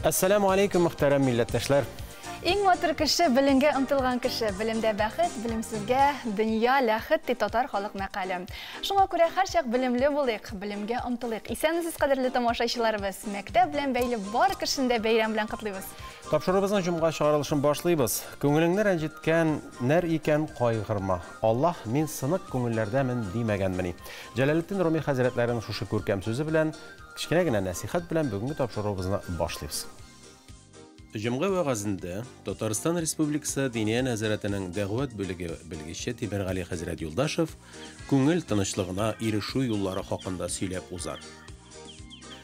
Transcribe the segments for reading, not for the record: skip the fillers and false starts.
Әссәламү алейкум, мөхтәрәм милләттәшләр! Иң матур кеше, белемгә омтылган кеше. Белемдә бәхет, белемсезгә дөнья ләхет, ди татар халык мәкале. Шуңа күрә һәрчак белемле булыйк, белемгә омтылыйк. Исәнмесез, кадерле тамашачыларыбыз! Мәктәп белән бәйле бар кешене дә бәйрәм белән котлыйбыз. Тапшыруыбызның җомга чыгарылышын башлыйбыз. Күңелеңне рәнҗеткән нәр икән, кайгырма. Аллаһ, мин сынык күңелләрдәмен, димәгәнмени? Җәләлетдин Руми хәзрәтләренең шушы күркәм сүзе белән, кечкенә генә нәсыйхәт белән бүгенге тапшыруыбызны башлыйбыз. Җомга вәгазендә Татарстан Республикасы Диния нәзарәтенең дәгъват бүлеге белгече Тимергали хәзрәт Юлдашев күңел тынычлыгына ирешү юллары хакында сөйләп узар.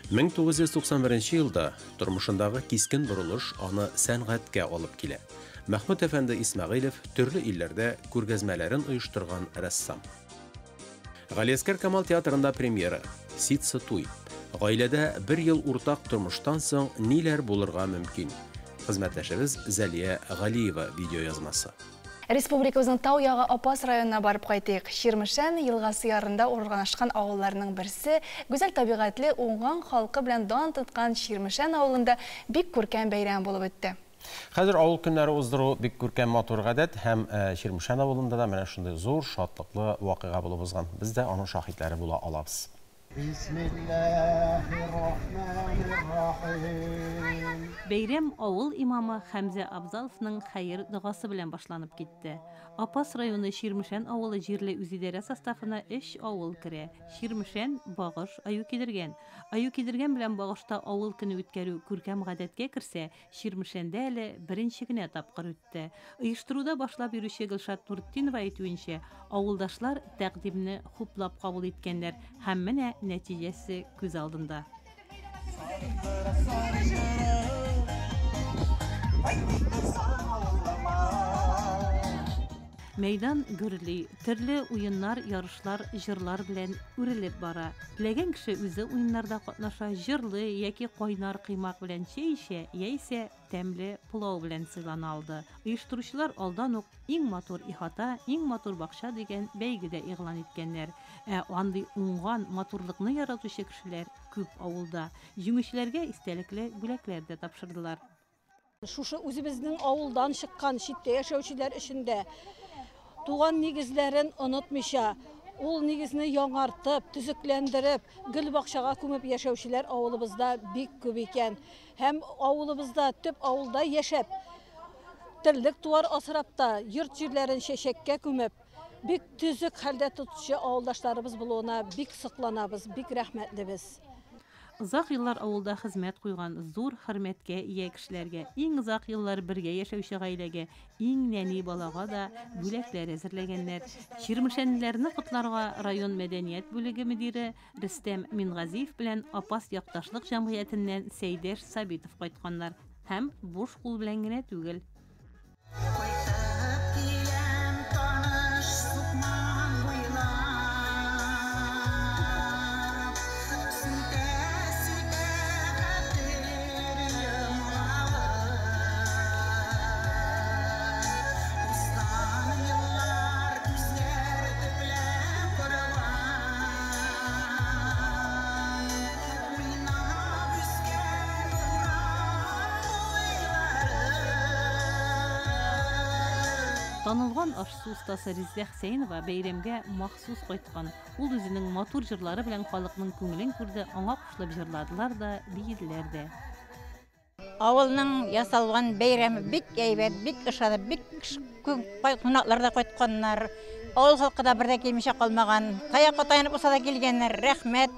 1991 елда тормышындагы кискен борылыш аны сәнгатькә алып килә. Мәхмүт әфәнде Исмәгыйлев төрле илләрдә күргәзмәләрен оештырган рәссам. Галиәскәр Камал театрында премьера, Ситсы туй. Гаиләдә бер ел уртак тормыштан соң ниләр булырга мөмкин? Хезмәттәшебез Зәлия Галиева видеоязмасы. Республикабызның тау ягы Апас районына барып кайтыйк. Чирмешән елгасы ярында урнашкан авылларның берсе, гүзәл табигатьле, уңган халкы белән дан тоткан Чирмешән авылында бик күркәм бәйрәм булып үтте. Хәзер авыл көннәре уздыру бик күркәм матур гадәт һәм Чирмешән авылында да менә шундый зур шатлыклы вакыйга булып узган. Без дә аның шаһитләре була алабыз. Бисмиллаһир-рахманир-рахим. Бәйрәм авыл имамы Хәмзә Абзаловның хәер догасы белән башланып китте. Апас районы Чирмешән авылы җирле үзидарә составына өч авыл керә, Чирмешән, Багыш, Аюкидергән. Аюкидергән белән Багышта авыл көне үткәрү күркәм гадәткә керсә, Чирмешәндә әле беренче генә тапкыр үтте. Оештыруда башлап йөрүче Гөлшат Нуртдинова әйтүенчә, авылдашлар тәкъдимне хуплап кабул иткәннәр һәм менә нәтиҗәсе күз алдында. Мәйдан гөрли, төрле уеннар, ярышлар, җырлар белән үрелеп бара. Теләгән кеше үзе уеннарда катнаша, җырлый яки кайнар коймак белән чәй эчә, яисә тәмле пылау белән сыйлана алды. Оештыручылар алдан ук Иң матур ихата, иң матур бакча дигән бәйге дә игълан иткәннәр. Ә андый уңган, матурлыкны яратучы кешеләр күп авылда. Җиңүчеләргә истәлекле бүләкләр дә тапшырдылар. Шушы үзебезнең авылдан чыккан читтә яшәүчеләр өчен дә туган нигезләрен онытмыйча, ул нигезне яңартып, төзекләндереп, гөлбакчага күмеп яшәүчеләр авылыбызда бик күп икән. Һәм авылыбызда, төп авылда яшәп, терлек-туар асрап та, йорт-җирләрен чәчәккә күмеп, бик төзек хәлдә тотучы авылдашларыбыз булуына бик сокланабыз, бик рәхмәтлебез. Озак еллар авылда хезмәт куйган, зур хөрмәткә ия кешеләргә, иң озак еллар бергә яшәүче гаиләгә, иң нәни балага да бүләкләр әзерләгәннәр. Чирмешәнлеләрне котларга район мәдәният бүлеге мөдире Рөстәм Мингазиев белән Апас якташлык җәмгыятеннән Сәйдәш Сабитов кайтканнар. Һәм буш кул белән генә түгел. Кайтып киләм таныш сукмак буйлап, Сүтә-сүтә хәтер йомгагын. Узган еллар күзләр төпләп корган, Уйнап үскән урам Танылган аш-су остасы Резидә Хәсәенова бәйрәмгә махсус кайткан. Ул үзенең матур җырлары белән халыкның күңелен күрде, аңа кушылып җырладылар да, биеделәр дә. Авылның ясалган бәйрәме бик әйбәт, бик ошады, бик күп кунаклар да кайтканнар. Авыл халкы да бер дә килмичә калмаган. Таякка таянып булса да килгәннәр. Рәхмәт.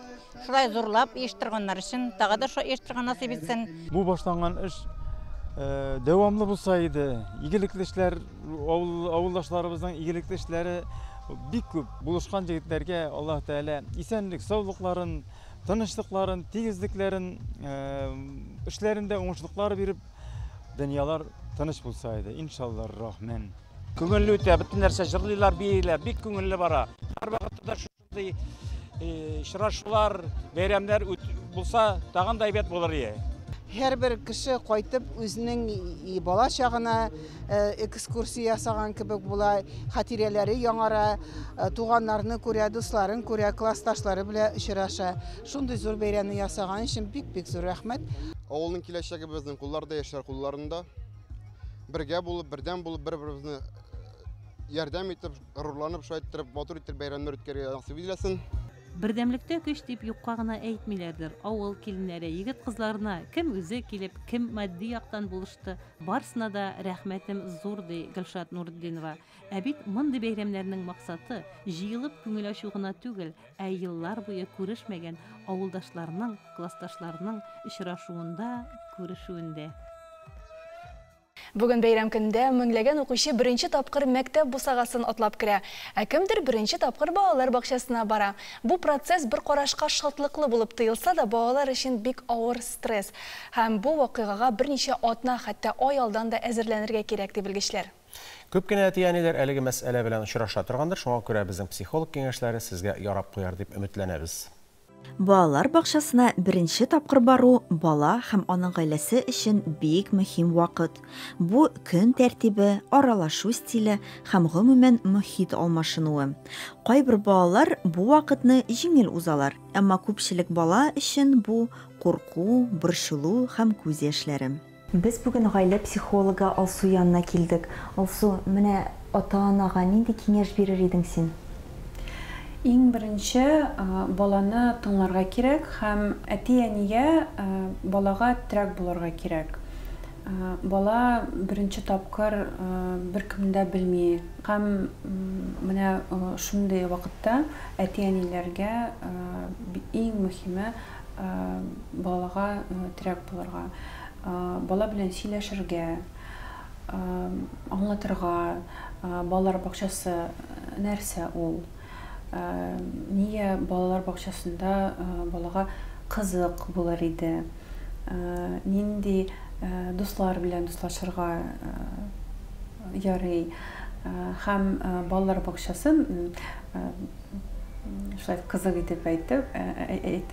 Шулай зурлап оештырганнар өчен, тагы да шулай оештырырга насыйп итсен. Бу башланган эш дәвамлы булса иде. Игелекле эшләр, авылдашларыбызның игелекле эшләре бик күп. Булышкан җегетләргә Аллаһ Тәгалә исәнлек, саулыкларын, тынычлыкларын, тигезлекләрен, эшләрендә уңышлыклар биреп, дөньялар тыныч булса иде. Иншаллар рахман. Күңелле үтә, бөтен нәрсә җырлыйлар, бииләр, бик күңелле бара. Һәрвакытта да Шундый очрашулар, бәйрәмнәр булса, тагын да әйбәт булыр иде. Һәрбер кеше кайтып үзенең бала чагына экскурсия ясаган кебек була, хатирәләре яңара, туганнарны күрә, дусларын күрә, классташлары белән очраша. Шундый зур бәйрәмне ясаган өчен бик-бик зур рәхмәт. Авылның киләчәге безнең кулларда, яшьләр кулларында. Бергә булып, бердәм булып, бер-беребезне ярдәм итеп, горурланып, шулай иттереп, матур иттереп бәйрәмнәр үткәрергә насыйп иләсен. Бердәмлектә көч дип юкка гына әйтмиләрдер. Авыл киленнәре, егет-кызларына кем үзе килеп, кем матди яктан булышты, барысына да рәхмәтем зур, ди Гөлшат Нуртдинова. Ә бит мондый бәйрәмнәрнең максаты, җыелып күңел ачу гына түгел, ә еллар буе күрешмәгән авылдашларның, классташларның очрашуында, күрешүендә. Бүген бәйрәм көнендә меңләгән укучы беренче тапкыр мәктәп бусагасын атлап керә. Ә кемдер беренче тапкыр балалар бакчасына бара. Бу процесс бер карашка шатлыклы булып тоелса да, балалар өчен бик авыр стресс. Һәм бу вакыйгага берничә атна, хәтта ай алдан да әзерләнергә кирәк, ди белгечләр. Күп кенә әти-әниләр әлеге мәсьәлә белән очраша торгандыр, шуңа күрә безнең психолог киңәшләре сезгә ярап куяр дип өметләнәбез. Балалар бакчасына беренче тапкыр бару бала һәм аның гаиләсе өчен бик мөһим вакыт. Бу көн тәртибе, аралашу стиле һәм гомумән мохит алмашынуы. Кайбер балалар бу вакытны җиңел узалар, әмма күпчелек бала өчен бу курку, борчылу һәм күз яшьләре. Без бүген гаилә психологы Алсу янына килдек. Алсу, менә ата-анага нинди киңәш бирер идең син? Иң беренче баланы тыңларга кирәк һәм әти-әнигә балага терәк булырга кирәк. Бала беренче тапкыр беркемне дә белми һәм менә шундый вакытта әти-әниләргә иң мөһиме балага терәк булырга, бала белән сөйләшергә, аңлатырга, балалар бакчасы нәрсә ул, нигә балалар бакчасында балага кызык булыр иде, нинди дуслар белән дуслашырга ярый һәм балалар бакчасын шулай кызык итеп әйтеп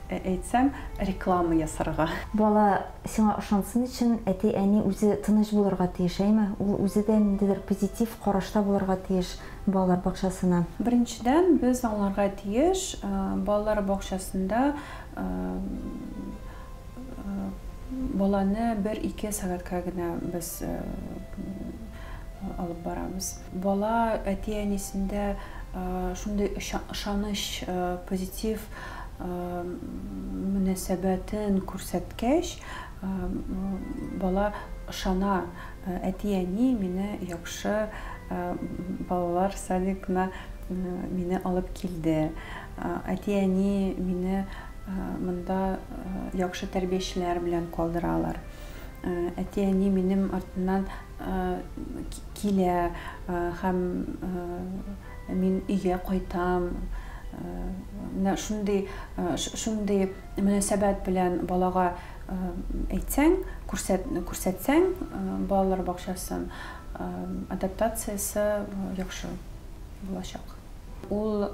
әйтсәм, реклама ясарга. Бала сиңа ышансын өчен әти-әни үзе тыныч булырга тиеш, әйме? Ул үзе дә ниндидер позитив карашта булырга тиеш балалар бакчасына. Беренчедән, без аңларга тиеш, балалар бакчасында баланы бер-ике сәгатькә генә без алып барабыз. Бала әти-әнисендә шундый ышаныч, позитив мөнәсәбәтен күрсәткәч, бала ышана, әти-әни мине яхшы балалар садикына мине алып килде. Әти-әни мине монда яхшы тәрбиячеләр белән калдыралар. Әти-әни минем артыннан килә һәм мин өйгә кайтам. Менә шундый шундый мөнәсәбәт белән балага әйтсәң, күрсәтсәң балалар бакчасын, адаптациясе яхшы булачак. Ул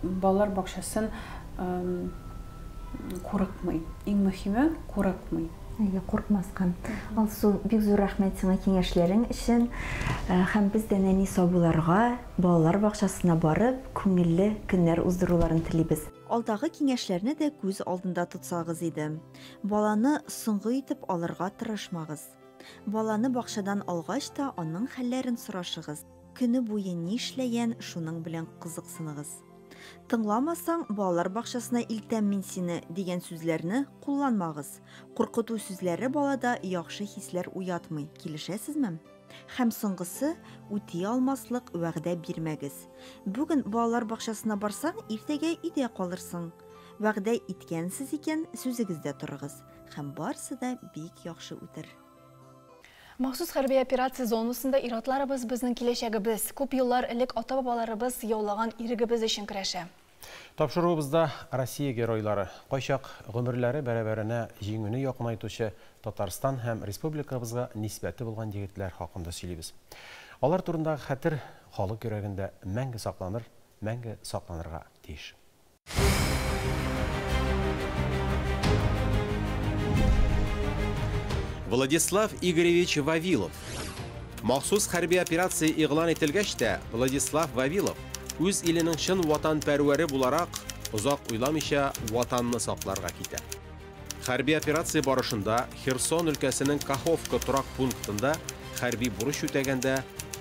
балалар бакчасын курыкмый. Иң мөһиме курыкмый. Әйе, куркмаска. Алсу, бик зур рәхмәт сиңа киңәшләрең өчен. Һәм без дә нәни сабыйларга балалар бакчасына барып, күңелле көннәр уздыруларын телибез. Алдагы киңәшләрне дә күз алдында тотсагыз иде. Баланы соңгы итеп алырга тырышмагыз. Баланы бакчадан алгач та аның хәлләрен сорашыгыз. Көне буе нишләгән, шуның белән кызыксыныгыз. Тыңламасаң, балалар бакчасына илтәм мин сине, дигән сүзләрне кулланмагыз. Куркыту сүзләре балада яхшы хисләр уятмый. Килешәсезме? Һәм соңгысы, үти алмаслык вәгъдә бирмәгез. Бүген балалар бакчасына барсаң, иртәгә өйдә калырсың. Вәгъдә иткәнсез икән, сүзегездә торыгыз. Һәм барысы да бик яхшы үтер. Махсус хәрби операция зонасында ир-атларыбыз безнең киләчәгебез. Күп еллар элек ата-бабаларыбыз яулаган ирегебез өчен көрәшә. Тапшыруыбызда Россия геройлары, кайчак гомерләре бәрабәренә җиңүне якынайтучы Татарстан һәм республикабызга нисбәте булган егетләр хакында сөйлибез. Алар турындагы хәтер халык йөрәгендә мәңге сакланыр, мәңге сакланырга тиеш. Владислав Игоревич Вавилов. Махсус хәрби операция игълан ителгәч тә, Владислав Вавилов үз иленең чын ватанпәрвәре буларак, озак уйламыйча ватанны сакларга китә. Хәрби операция барышында Херсон өлкәсенең Каховка торак пунктында хәрби бурыч үтәгәндә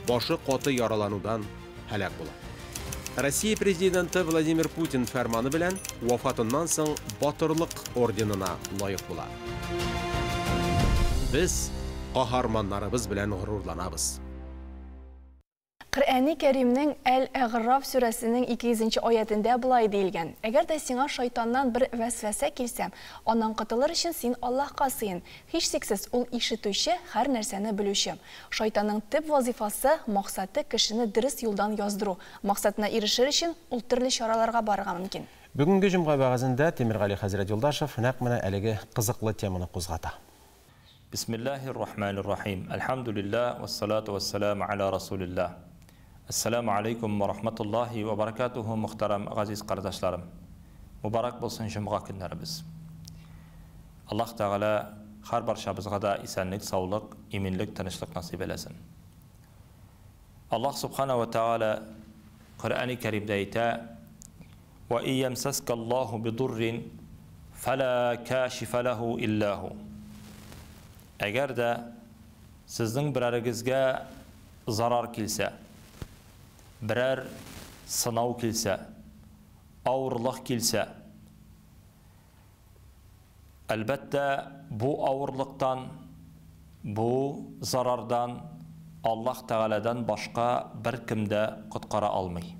башы каты яраланудан һәлак була. Россия президенты Владимир Путин фәрманы белән вафатыннан соң Батырлык орденына лаек була. Без каһарманнарыбыз белән горурланабыз. Коръәни Кәримнең Әл-Әгъраф сүрәсенең 200 нче аятендә болай диелгән, Әгәр дә сиңа шайтаннан бер вәсвәсә килсә, аннан котылыр өчен син Аллаһка сыен. Һичшиксез, Ул Ишетүче, һәр нәрсәне белүче. Шайтанның төп вазыйфасы, максаты, кешене дөрес юлдан яздыру. Максатына ирешер өчен, ул төрле чараларга барырга мөмкин. Бүгенге җомга вәгазендә Тимергали хәзрәт Юлдашев нәкъ менә әлеге кызыклы теманы кузгата. Бисмиллаһир рахманир рахим. Әлхәмдүлиллаһ, вәссалату вәссәламу аля расулиллаһ. Әссәламу алейкум ва рахматуллаһи ва баракатуху, мөхтәрәм газиз кардәшләрем. Мубарак булсын җомга көннәребез. Аллаһ Тәгалә һәр барчабызга да исәнлек, саулык, иминлек, тынычлык насыйп әйләсен. Аллаһ Субхана ва Тәгалә Коръәни Кәримдә әйтә: Ва и ямсаска Аллаһу бидуррин фәлә кашифа ләһу илля һу. Әгәр дә сезнең берәрегезгә зарар килсә, берәр сынау килсә, авырлык килсә, әлбәттә, бу авырлыктан, бу зарардан Аллаһ Тәгаләдән башка беркем дә коткара алмый.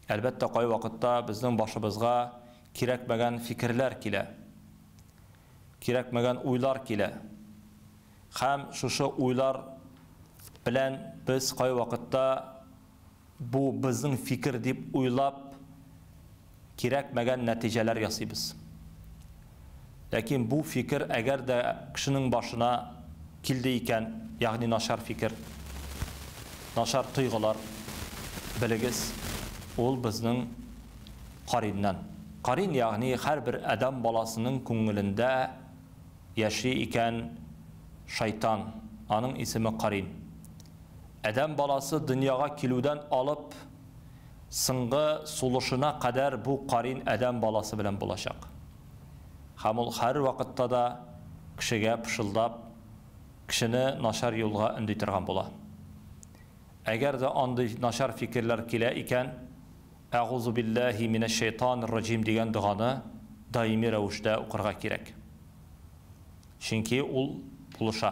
Әлбәттә, кайвакытта безнең башыбызга кирәкмәгән фикерләр килә, кирәкмәгән уйлар килә. Һәм шушы уйлар белән без кайвакытта бу безнең фикер дип уйлап, кирәкмәгән нәтиҗәләр ясыйбыз. Ләкин бу фикер әгәр дә кешенең башына килде икән, ягъни начар фикер, начар тойгылар, белегез, ул безнең кариннан. Карин, ягъни һәрбер адәм баласының күңелендә яши икән шайтан, аның исеме карин. Адәм баласы дөньяга килүдән алып соңгы сулышына кадәр бу карин адәм баласы белән булачак. Һәм ул һәрвакытта да кешегә пышылдап, кешене начар юлга өнди торган була. Әгәр дә андый начар фикерләр килә икән, Әгузу билләһи минәш-шәйтанир раҗим дигән доганы даими рәвештә укырга кирәк. Чөнки ул булыша.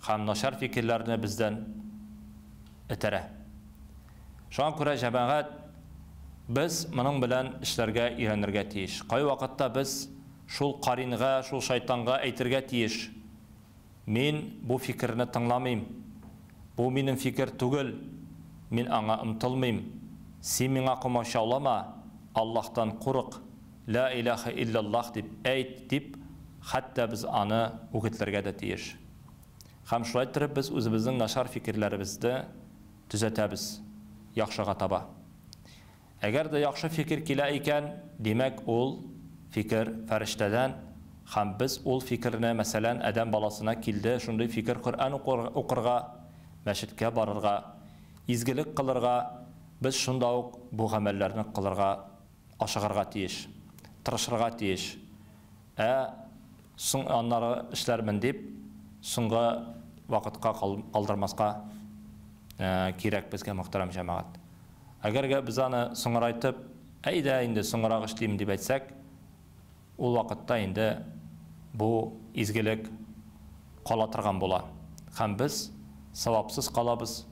Һәм начар фикерләрне бездән этәрә. Шуңа күрә, җәмәгать, без моның белән эшләргә өйрәнергә тиеш. Кайвакытта без шул каринга, шул шайтанга әйтергә тиеш, Мин бу фикерне тыңламыйм. Бу минем фикер түгел. Мин аңа омтылмыйм. Син миңа комачаулама, Аллаһтан курык, Лә иләһә илляллаһ дип әйт, дип, хәтта без аны үгетләргә дә тиеш. Һәм шулай иттереп без үзебезнең начар фикерләребезне төзәтәбез, яхшыга таба. Әгәр дә яхшы фикер килә икән, димәк, ул фикер фәрештәдән, һәм без ул фикерне, мәсәлән, адәм баласына килде шундый фикер Коръән укырга, мәчеткә барырга, изгелек кылырга, без шунда ук бу гамәлләрне кылырга ашыгырга тиеш, тырышырга тиеш. Ә соң аннары эшләрмен дип, соңгы вакытка калдырмаска кирәк безгә, мөхтәрәм җәмәгать. Әгәр гә без аны соңрайтып, әйдә инде соңрак эшлим дип әйтсәк, ул вакытта инде бу изгелек кала торган була һәм без савапсыз калабыз.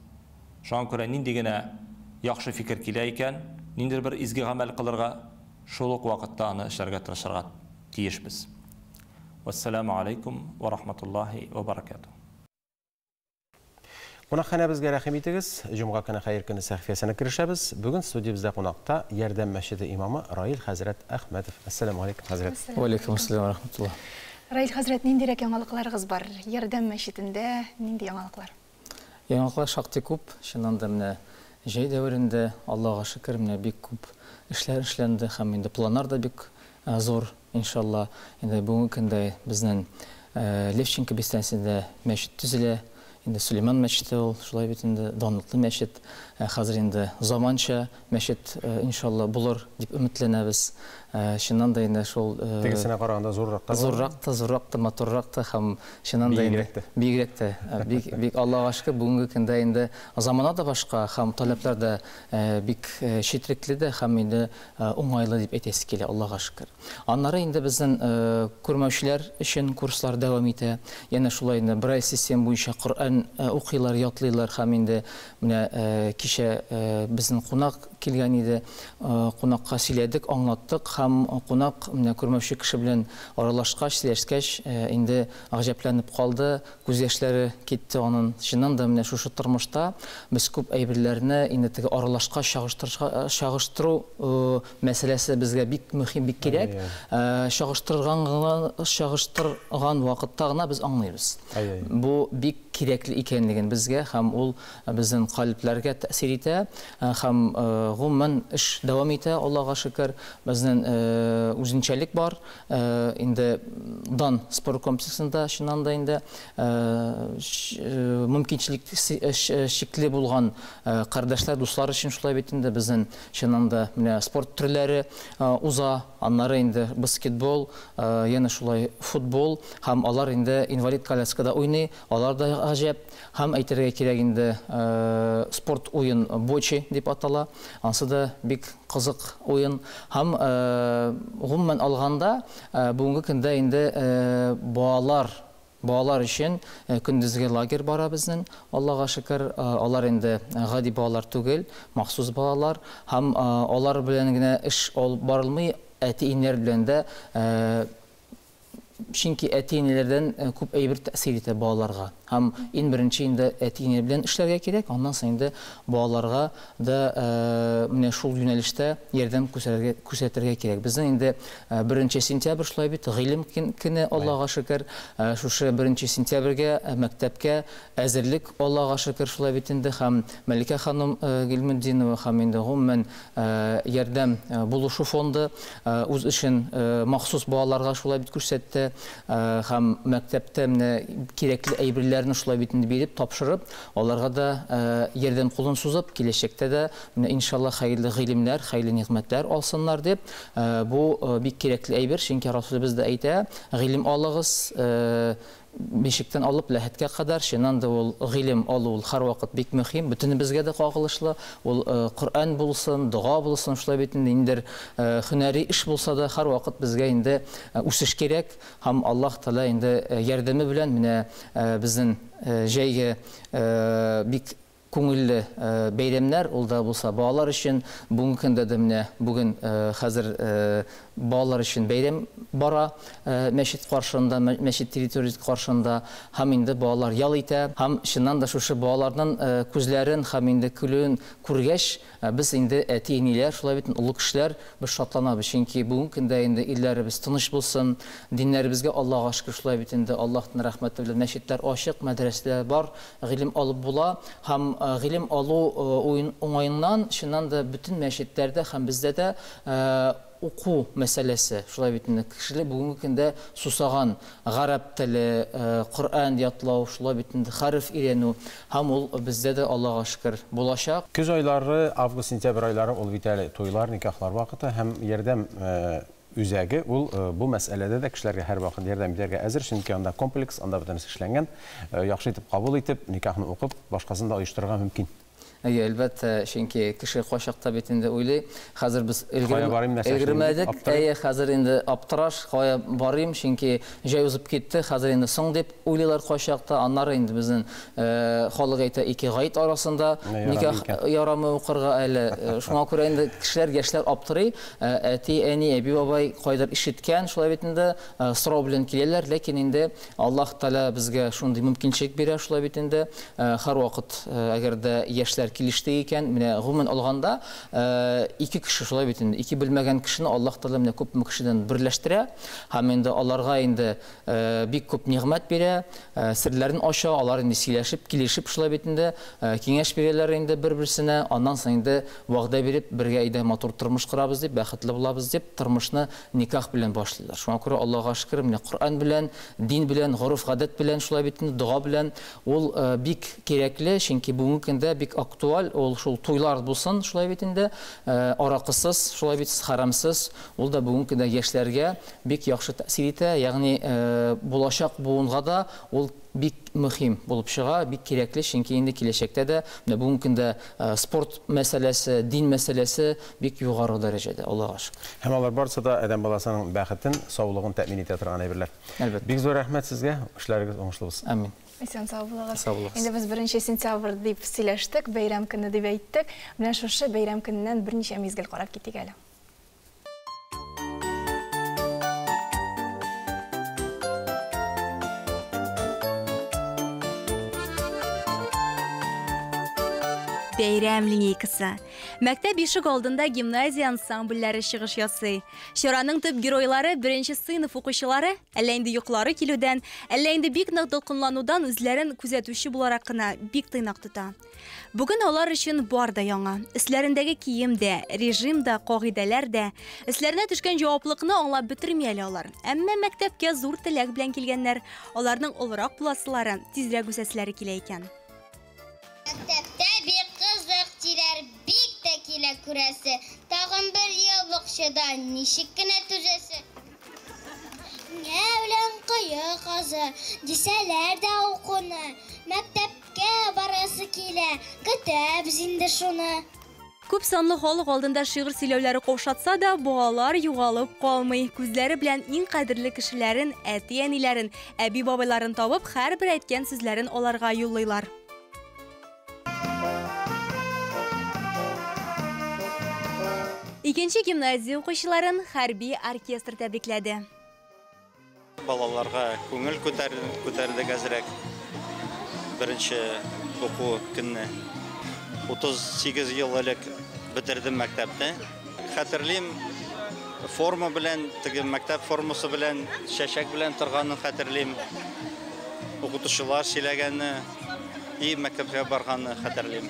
Шуңа күрә нинди генә яхшы фикер килә икән, ниндидер бер изге гамәл кылырга, шул ук вакытта аны эшләргә тырышырга тиешбез. Вәссәламү алейкум вә рахматуллаһи вә баракатуһ. Кунакханәбезгә рәхим итегез. Җомга көне хәер көне сәхифәсенә керешәбез. Бүген студиябездә кунакта Ярдәм мәчете имамы Раил хәзрәт Әхмәтов. Әссәламү алейкум, хәзрәт. Вә алейкум ассалам вә рахматуллаһ. Раил хәзрәт, ниндирәк яңалыкларыгыз бар? Ярдәм мәчетендә нинди яңалыклар? Яңалыклар шактый күп. Чыннан да менә җәй дәверендә, Аллага шөкер, менә бик күп эшләр эшләнде һәм инде планнар да бик зур, иншалла. Инде бүгенге көндә безнең Левченко бистәсендә мәчет төзелә. Инде Сөләйман мәчете ул, шулай бит инде, данлыклы мәчет. Хәзер инде заманча мәчет, иншалла, булыр дип өметләнәбез. Чыннан да инде шул Тегесенә караганда зуррак та. Зуррак та, зуррак та, матуррак та һәм чыннан да инде Биегрәк тә. Биегрәк тә. Бик, бик Аллага шөкер, бүгенге көндә инде замана да башка һәм таләпләр дә бик четерекле дә һәм инде уңайлы дип әйтәсе килә, Аллага шөкер. Аннары инде безнең күрмәүчеләр өчен курслар дәвам итә. Янә шулай инде Брайль система буенча Коръән укыйлар, ятлыйлар һәм инде менә кичә безнең кунак килгән иде. Кунакка сөйләдек, аңлаттык һәм кунак менә күрмәүче кеше белән аралашкач, сөйләшкәч, инде гаҗәпләнеп калды, күз яшьләре китте анын. Чыннан да менә шушы тормышта без күп әйберләрне инде теге аралашкач чагыштыру мәсьәләсе безгә бик мөһим, бик кирәк. Чагыштырган гына, чагыштырган вакытта гына без аңлыйбыз. Бу бик кирәкле икәнлеген безгә һәм ул безнең калебләргә тәэсир итә һәм гомумән эш дәвам итә, Аллага шөкер. Безнең үзенчәлек бар. Инде Дан спорт комплексында чыннан да инде мөмкинчелек чикле булган кардәшләр, дуслар өчен шулай бит инде безнең чыннан да менә спорт төрләре уза, аннары инде баскетбол, янә шулай футбол һәм алар инде инвалид коляскада уйный, алар да гаҗәп. Һәм әйтергә кирәк инде, спорт уен бочи дип атала, ансы да бик кызык уен. Һәм гомумән алганда, бүгенге көндә инде балалар Балалар өчен көндезге лагерь бара безнең, Аллага шөкер. Алар инде гади балалар түгел, махсус балалар. Һәм алар белән генә эш алып барылмый, әти-әниләр белән дә, чөнки әти-әниләрдән күп әйбер тәэсир итә балаларга. Һәм иң беренче инде әти-әниләр белән эшләргә кирәк, аннан соң инде балаларга да менә шул юнәлештә ярдәм күрсәтергә кирәк. Безнең инде беренче сентябрь шулай бит, гыйлем көне, Аллага шөкер. Шушы беренче сентябрьгә мәктәпкә әзерлек, Аллага шөкер, шулай бит инде. Һәм Мәликә ханым Гыйльметдинова һәм инде гомумән Ярдәм булышу фонды үз эшен махсус балаларга шулай бит күрсәтте һәм мәктәптә менә кирәкле әйберләрне шулай бит инде биреп, тапшырып, аларга да ярдәм кулын сузып, киләчәктә дә менә иншалла хәерле гыйлемнәр, хәерле нигъмәтләр алсыннар дип, бу бик кирәкле әйбер, чөнки Расулебез дә әйтә, гыйлем алыгыз, Бишектән алып ләхеткә кадәр, чыннан да ул гыйлем алу ул һәрвакыт бик мөһим, бөтенебезгә дә кагылышлы. Ул Коръән булсын, дога булсын, шулай бит инде, ниндидер һөнәри эш булса да, һәрвакыт безгә инде үсеш кирәк. Һәм Аллаһ Тәгалә инде ярдәме белән менә безнең җәйге бик Күңелле бәйрәмнәр, ул да булса балалар өчен. Бүгенге көндә дә менә бүген хәзер балалар өчен бәйрәм бара мәчет каршында, мәчет территориясе каршында. Һәм инде балалар ял итә. Һәм чыннан да шушы балаларның күзләрен һәм инде көлүен күргәч, без инде әти-әниләр, шулай бит, олы кешеләр, без шатланабыз. Чөнки бүгенге көндә инде илләребез тыныч булсын, диннәребезгә Аллага шөкер, шулай бит инде Аллаһның рәхмәте белән мәчетләр ачык, мәдрәсәләр бар, Гыйлем алып була һәм гыйлем алу уңаеннан, чыннан да, бөтен мәчетләрдә һәм бездә дә уку мәсьәләсе, шулай бит инде, кешелек бүгенге көндә сусаган гарәп теле, Коръән ятлау, шулай бит инде, хәреф өйрәнү һәм ул бездә дә, Аллага шөкер, булачак. Көз айлары, август-сентябрь айлары ул бит әле туйлар, никахлар вакыты һәм ярдәм Үзәге, ул бу мәсьәләдә дә кешеләргә һәрвакыт ярдәм итәргә әзер, чөнки анда комплекс, анда бөтенесе эшләнгән. Яхшы итеп кабул итеп, никахны укып, башкасын да оештырырга мөмкин. Әйе, әлбәттә, чөнки кеше кайчакта бит инде уйлый, хәзер без Кая барыйм, нәрсә эшлим дип өлгермәдек, аптырый. әйе, хәзер инде аптыраш, кая барыйм, чөнки җәй узып китте, хәзер инде соң дип уйлыйлар кайчакта. Аннары инде безнең халык әйтә, ике гает арасында никах ярамый укырга әле. Шуңа күрә инде кешеләр, яшьләр аптырый. Әти, әни, әби, бабай кайдыр ишеткән, шулай бит инде, сорау белән киләләр, ләкин инде Аллаһ Тәгалә безгә шундый мөмкинчелек бирә, шулай бит инде, һәрвакыт, әгәр дә яшьләр Яшьләр килеште икән, менә гомумән алганда, ике кеше шулай бит инде, ике белмәгән кешене Аллаһ Тәгалә менә күпме кешедән берләштерә һәм инде аларга инде бик күп нигъмәт бирә, серләрен ача, алар инде сөйләшеп, килешеп шулай бит инде, киңәш бирәләр инде бер-берсенә, аннан соң инде вәгъдә биреп, бергә әйдә матур тормыш корабыз дип, бәхетле булабыз дип, тормышны никах белән башлыйлар. Шуңа күрә Аллаһга шөкер, менә Коръән белән, дин белән, гореф-гадәт белән шулай бит инде, дога белән ул бик кирәкле, чөнки бүгенге көндә бик актуаль, ул шул туйлар булсын, шулай бит инде, аракысыз, шулай бит, хәрамсыз, ул да бүгенге көндә яшьләргә бик яхшы тәэсир итә, ягъни булачак буынга да ул бик мөһим булып чыга, бик кирәкле, чөнки инде киләчәктә дә, менә бүгенге көндә спорт мәсьәләсе, дин мәсьәләсе бик югары дәрәҗәдә, Аллага шөкер. Һәм алар барысы да адәм баласының бәхетен, саулыгын тәэмин итә торган әйберләр. Әлбәттә. Бик зур рәхмәт сезгә, эшләрегез уңышлы булсын. Амин. Исән-сау булыгыз. Сау булыгыз. Инде без беренче сентябрь дип сөйләштек, бәйрәм көне дип әйттек. Менә шушы бәйрәм көненнән берничә мизгел карап китик әле. Бәйрәм линейкасы. Мәктәп ишек алдында гимназия ансамбльләре чыгыш ясый. Чараның төп геройлары беренче сыйныф укучылары, әллә инде йокылары килүдән, әллә инде бик нык дулкынланудан үзләрен күзәтүче буларак кына бик тыйнак тота. Бүген алар өчен бар да яңа. Өсләрендәге кием дә, режим да, кагыйдәләр дә. Өсләренә төшкән җаваплыкны аңлап бетерми әле алар. Әмма мәктәпкә зур теләк белән килгәннәр. Аларның олырак буласылары, тизрәк үсәселәре килә икән. Мәктәптә бик кызык, диләр, бик тә килә күрәсе. Тагын бер ел бакчада ничек кенә түзәсе. Инә белән кое казы, дисәләр дә укуны, мәктәпкә барасы килә, көтәбез инде шуны. Күп санлы халык алдында шигырь сөйләүләре каушатса да, балалар югалып калмый. Күзләре белән иң кадерле кешеләрен, әти-әниләрен, әби-бабайларын табып, һәрбер әйткән сүзләрен аларга юллыйлар. Икенче гимназия укучыларын хәрби оркестр тәбрикләде. Балаларга күңел күтәрдек әзрәк. Беренче уку көнне. 38 ел элек бетердем мәктәпне. Хәтерлим, форма белән, теге мәктәп формасы белән, чәчәк белән торганын хәтерлим. Укытучылар сөйләгәнне и мәктәпкә барганны хәтерлим.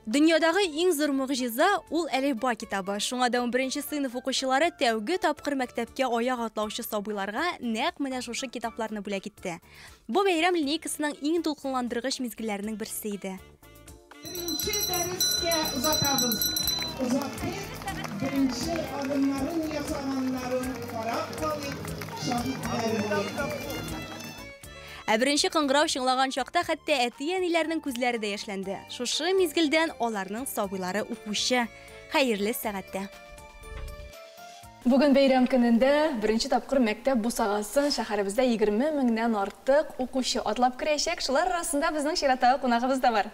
Дөньядагы иң зур могҗиза ул әлифба китабы. Шуңа да 11 сыйныф укучылары тәүге тапкыр мәктәпкә аяк атлаучы сабыйларга нәкъ менә шушы китапларны бүләк итте. Бу бәйрәм линейкасының иң дулкынландыргыч мизгелләренең берсе иде. Беренче дәрескә озатабыз. Озатыйк, беренче адымнарын ясаганнарын карап калыйк, шаһитләр булыйк. Ә беренче кыңгырау чыңлаган чакта хәтта әти-әниләрнең күзләре дә яшьләнде. Шушы мизгелдән аларның сабыйлары укучы. Хәерле сәгатьтә. Бүген бәйрәм көнендә беренче тапкыр мәктәп бусагасын шәһәребездә 20 меңнән артык укучы атлап керәчәк. Шулар арасында безнең чираттагы кунагыбыз да бар.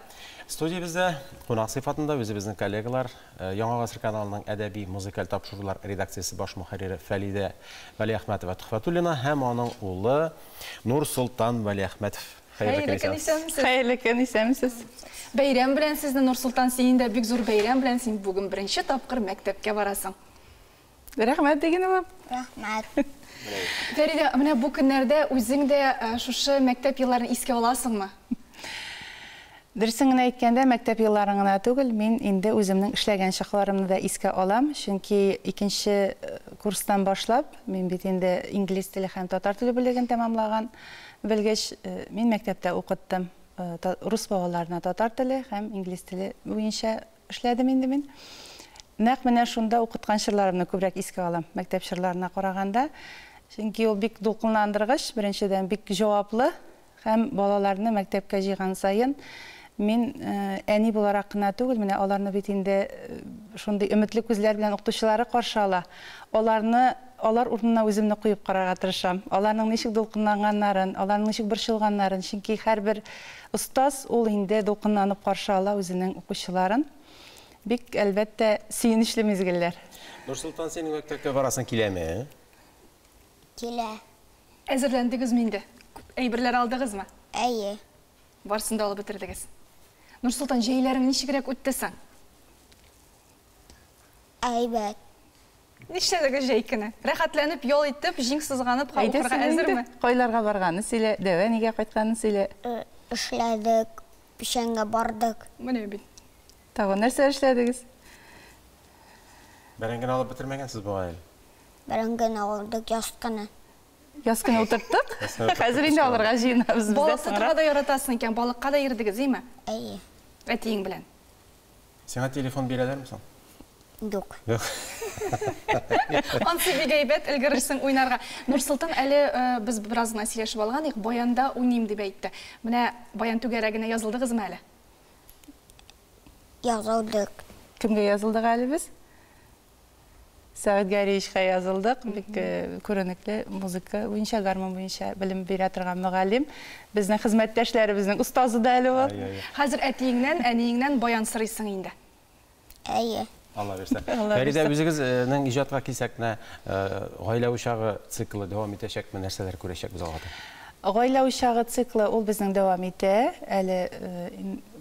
Студиябездә кунак сыйфатында үзебезнең коллегалар, Яңа гасыр каналының әдәби музыкаль тапшырулар редакциясе баш мөхәррире Фәлидә Вәлиәхмәтова Төхфәтуллина һәм аның улы Нурсолтан Вәлиәхмәтов. Хәерле көн, исәнмесез. Хәерле көн, исәнмесез. Бәйрәм белән сезне, Нурсолтан, синең дә бик зур бәйрәм белән, син бүген беренче тапкыр мәктәпкә барасың. Рәхмәт диген, улым. Рәхмәт. Фәридә, менә бу көннәрдә үзең дә шушы мәктәп елларын искә аласыңмы? Дөресен генә әйткәндә, мәктәп елларын гына түгел, мин инде үземнең эшләгән чакларымны да искә алам, чөнки икенче курстан башлап, мин бит инде инглиз теле һәм татар теле бүлеген тәмамлаган белгеч, мин мәктәптә укыттым. Рус балаларына татар теле һәм инглиз теле буенча эшләдем инде мин. Нәкъ менә шунда укыткан чорларымны күбрәк искә алам, мәктәп чорларына караганда. Чөнки ул бик дулкынландыргыч, беренчедән, бик җаваплы һәм балаларны мәктәпкә җыйган саен мин әни буларак кына түгел, менә аларны бит инде шундый өметле күзләр белән укытучылары каршы ала. Аларны, алар урынына үземне куеп карарга тырышам. Аларның ничек дулкынланганнарын, аларның ничек борчылганнарын, чөнки һәрбер остаз ул инде дулкынланып каршы ала үзенең укучыларын. Бик, әлбәттә, сөенечле мизгелләр. Нурсолтан, синең мәктәпкә барасың киләме? Килә. Әзерләндегезме инде? Әйберләр алдыгызмы? Әйе. Барысын да алып бетердегез. Нурсолтан, җәйләрең ничегрәк үтте соң? Әйбәт. Нишләдегез җәй көне? Рәхәтләнеп, ял итеп, җиң сызганып Әйдә укырга сөйлә инде. әзерме? Кайларга барганын сөйлә, дәвә нигә кайтканын сөйлә. Эшләдек, печәнгә бардык. Менә бит. Тагын нәрсә эшләдегез? Бәрәңгене алып бетермәгәнсез бугай әле. Бәрәңгене алдык яз көне. Яз көне утырттык. Яз көне утырттык, Хәзер инде алырга җыенабыз без дә Балык тотарга соңрак. да яратасың икән, балыкка да йөрдегез, име? Әйе. Әтиең белән. Сиңа телефон бирәләрме соң? Юк. Юк. Ансы бик әйбәт, өлгерерсең уйнарга. Нурсолтан, әле без бераз гына сөйләшеп алган идек, баянда уйныйм дип әйтте. Менә баян түгәрәгенә язылдыгызмы әле? Язылдык. Кемгә язылдык әле без? Сәгыйть Гәрәевичка язылдык. Бик күренекле музыка буенча, гармун буенча белем бирә торган мөгаллим. Безнең хезмәттәшләребезнең остазы да әле ул. Хәзер әтиеңнән, әниеңнән баян сорыйсың инде. Әйе. Алла бирсә. Алла Фәридә, бирсә. үзегезнең иҗатка килсәк, менә гаилә учагы циклы дәвам итәчәкме? Нәрсәләр күрәчәкбез алга таба? Гаилә учагы циклы ул безнең дәвам итә. Әле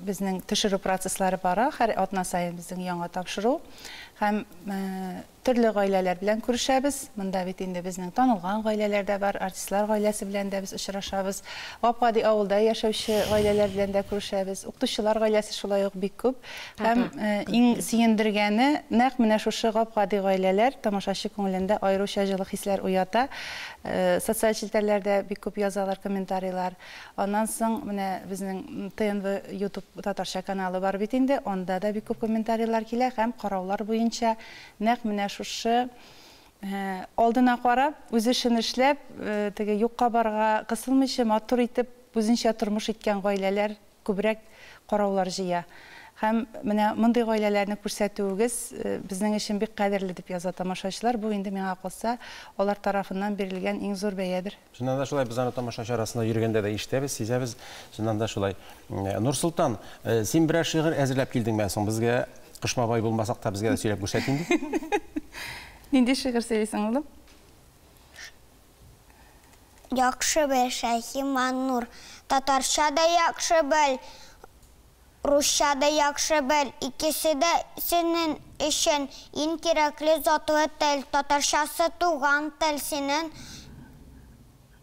безнең төшерү процесслары бара. Һәр атна саен безнең яңа тапшыру. Һәм төрле гаиләләр белән күрешәбез. Монда бит инде безнең танылган гаиләләр дә бар, артистлар гаиләсе белән дә без очрашабыз. Гап-гади авылда яшәүче гаиләләр белән дә күрешәбез. Укытучылар гаиләсе шулай ук бик күп. Һәм иң сөендергәне, нәкъ менә шушы гап-гади гаиләләр тамашачы күңелендә аеруча җылы хисләр уята. Социаль челтәрләрдә бик күп язалар комментарийлар. Аннан соң менә безнең ТНВ YouTube татарча каналы бар бит инде, анда да бик күп комментарийлар килә һәм караулар буенча нәкъ менә шушы алдына карап, үз эшен эшләп, теге юкка барга кысылмыйча, матур итеп, үзенчә тормыш иткән гаиләләр күбрәк караулар җыя. Һәм менә мондый гаиләләрне күрсәтүегез безнең өчен бик кадерле дип яза тамашачылар. Бу инде миңа калса, алар тарафыннан бирелгән иң зур бәядер. Чыннан да шулай, без аны тамашачы арасында йөргәндә дә ишетәбез, сизәбез. Чыннан да шулай. Нурсолтан, син берәр шигырь әзерләп килдеңме соң безгә? Кыш бабай булмасак та безгә дә сөйләп күрсәт инде. Нинди шигырь сөйлисең, улым? Яхшы бел, Шәйхи Маннур. Татарча да яхшы бел, русча да яхшы бел. Икесе дә синең өчен иң кирәкле затлы тел. Татарчасы туган тел, синең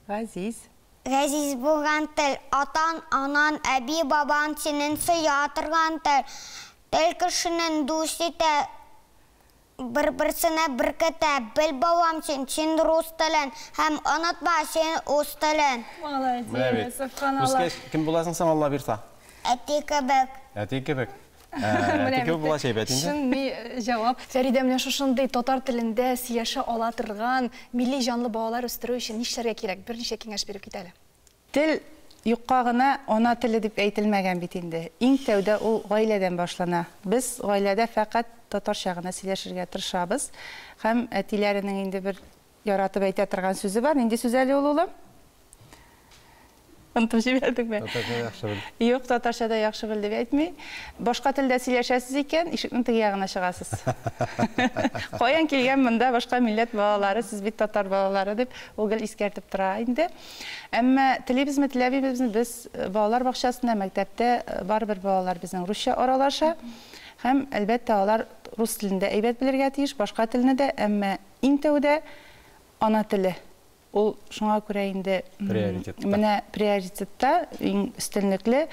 Газиз. Газиз булган тел. Атан, анан, әби, бабан синең сөя торган тел. Тел кешенең дус итә, бер-берсенә беркетә. Бел, балам, син, син рус телен һәм онытма син үз телен. Молодец, сөбханалла. Үскәч, кем буласың соң, Алла бирса? Әти кебек. Әти кебек. Әти кебек булач әйбәт инде. Чын ми җавап. Фәридә, менә шушындый татар телендә сөйләшә ала торган милли җанлы балалар үстерү өчен нишләргә кирәк? Берничә киңәш биреп кит әле. Тел юкка гына ана теле дип әйтелмәгән бит инде. Иң тәүдә ул гаиләдән башлана. Без гаиләдә фәкать татарча гына сөйләшергә тырышабыз. Һәм әтиләренең инде бер яратып әйтә торган сүзе бар. Нинди сүз әле ул, улым? Онытып җибәрдеңме? Татарча яхшы бел. Юк, татарча да яхшы бел дип әйтми. Башка телдә сөйләшәсез икән, ишекнең теге ягына чыгасыз. Каян килгән монда башка милләт балалары, сез бит татар балалары дип ул гел искәртеп тора инде. Әмма телибезме, теләмибезме, без балалар бакчасында, мәктәптә барыбер балалар безнең русча аралаша. Һәм әлбәттә алар рус телен дә әйбәт белергә тиеш, башка телне дә, әмма иң тәүдә ана теле. Ул шуңа күрә инде, Приоритетта. менә приоритетта иң өстенлекле.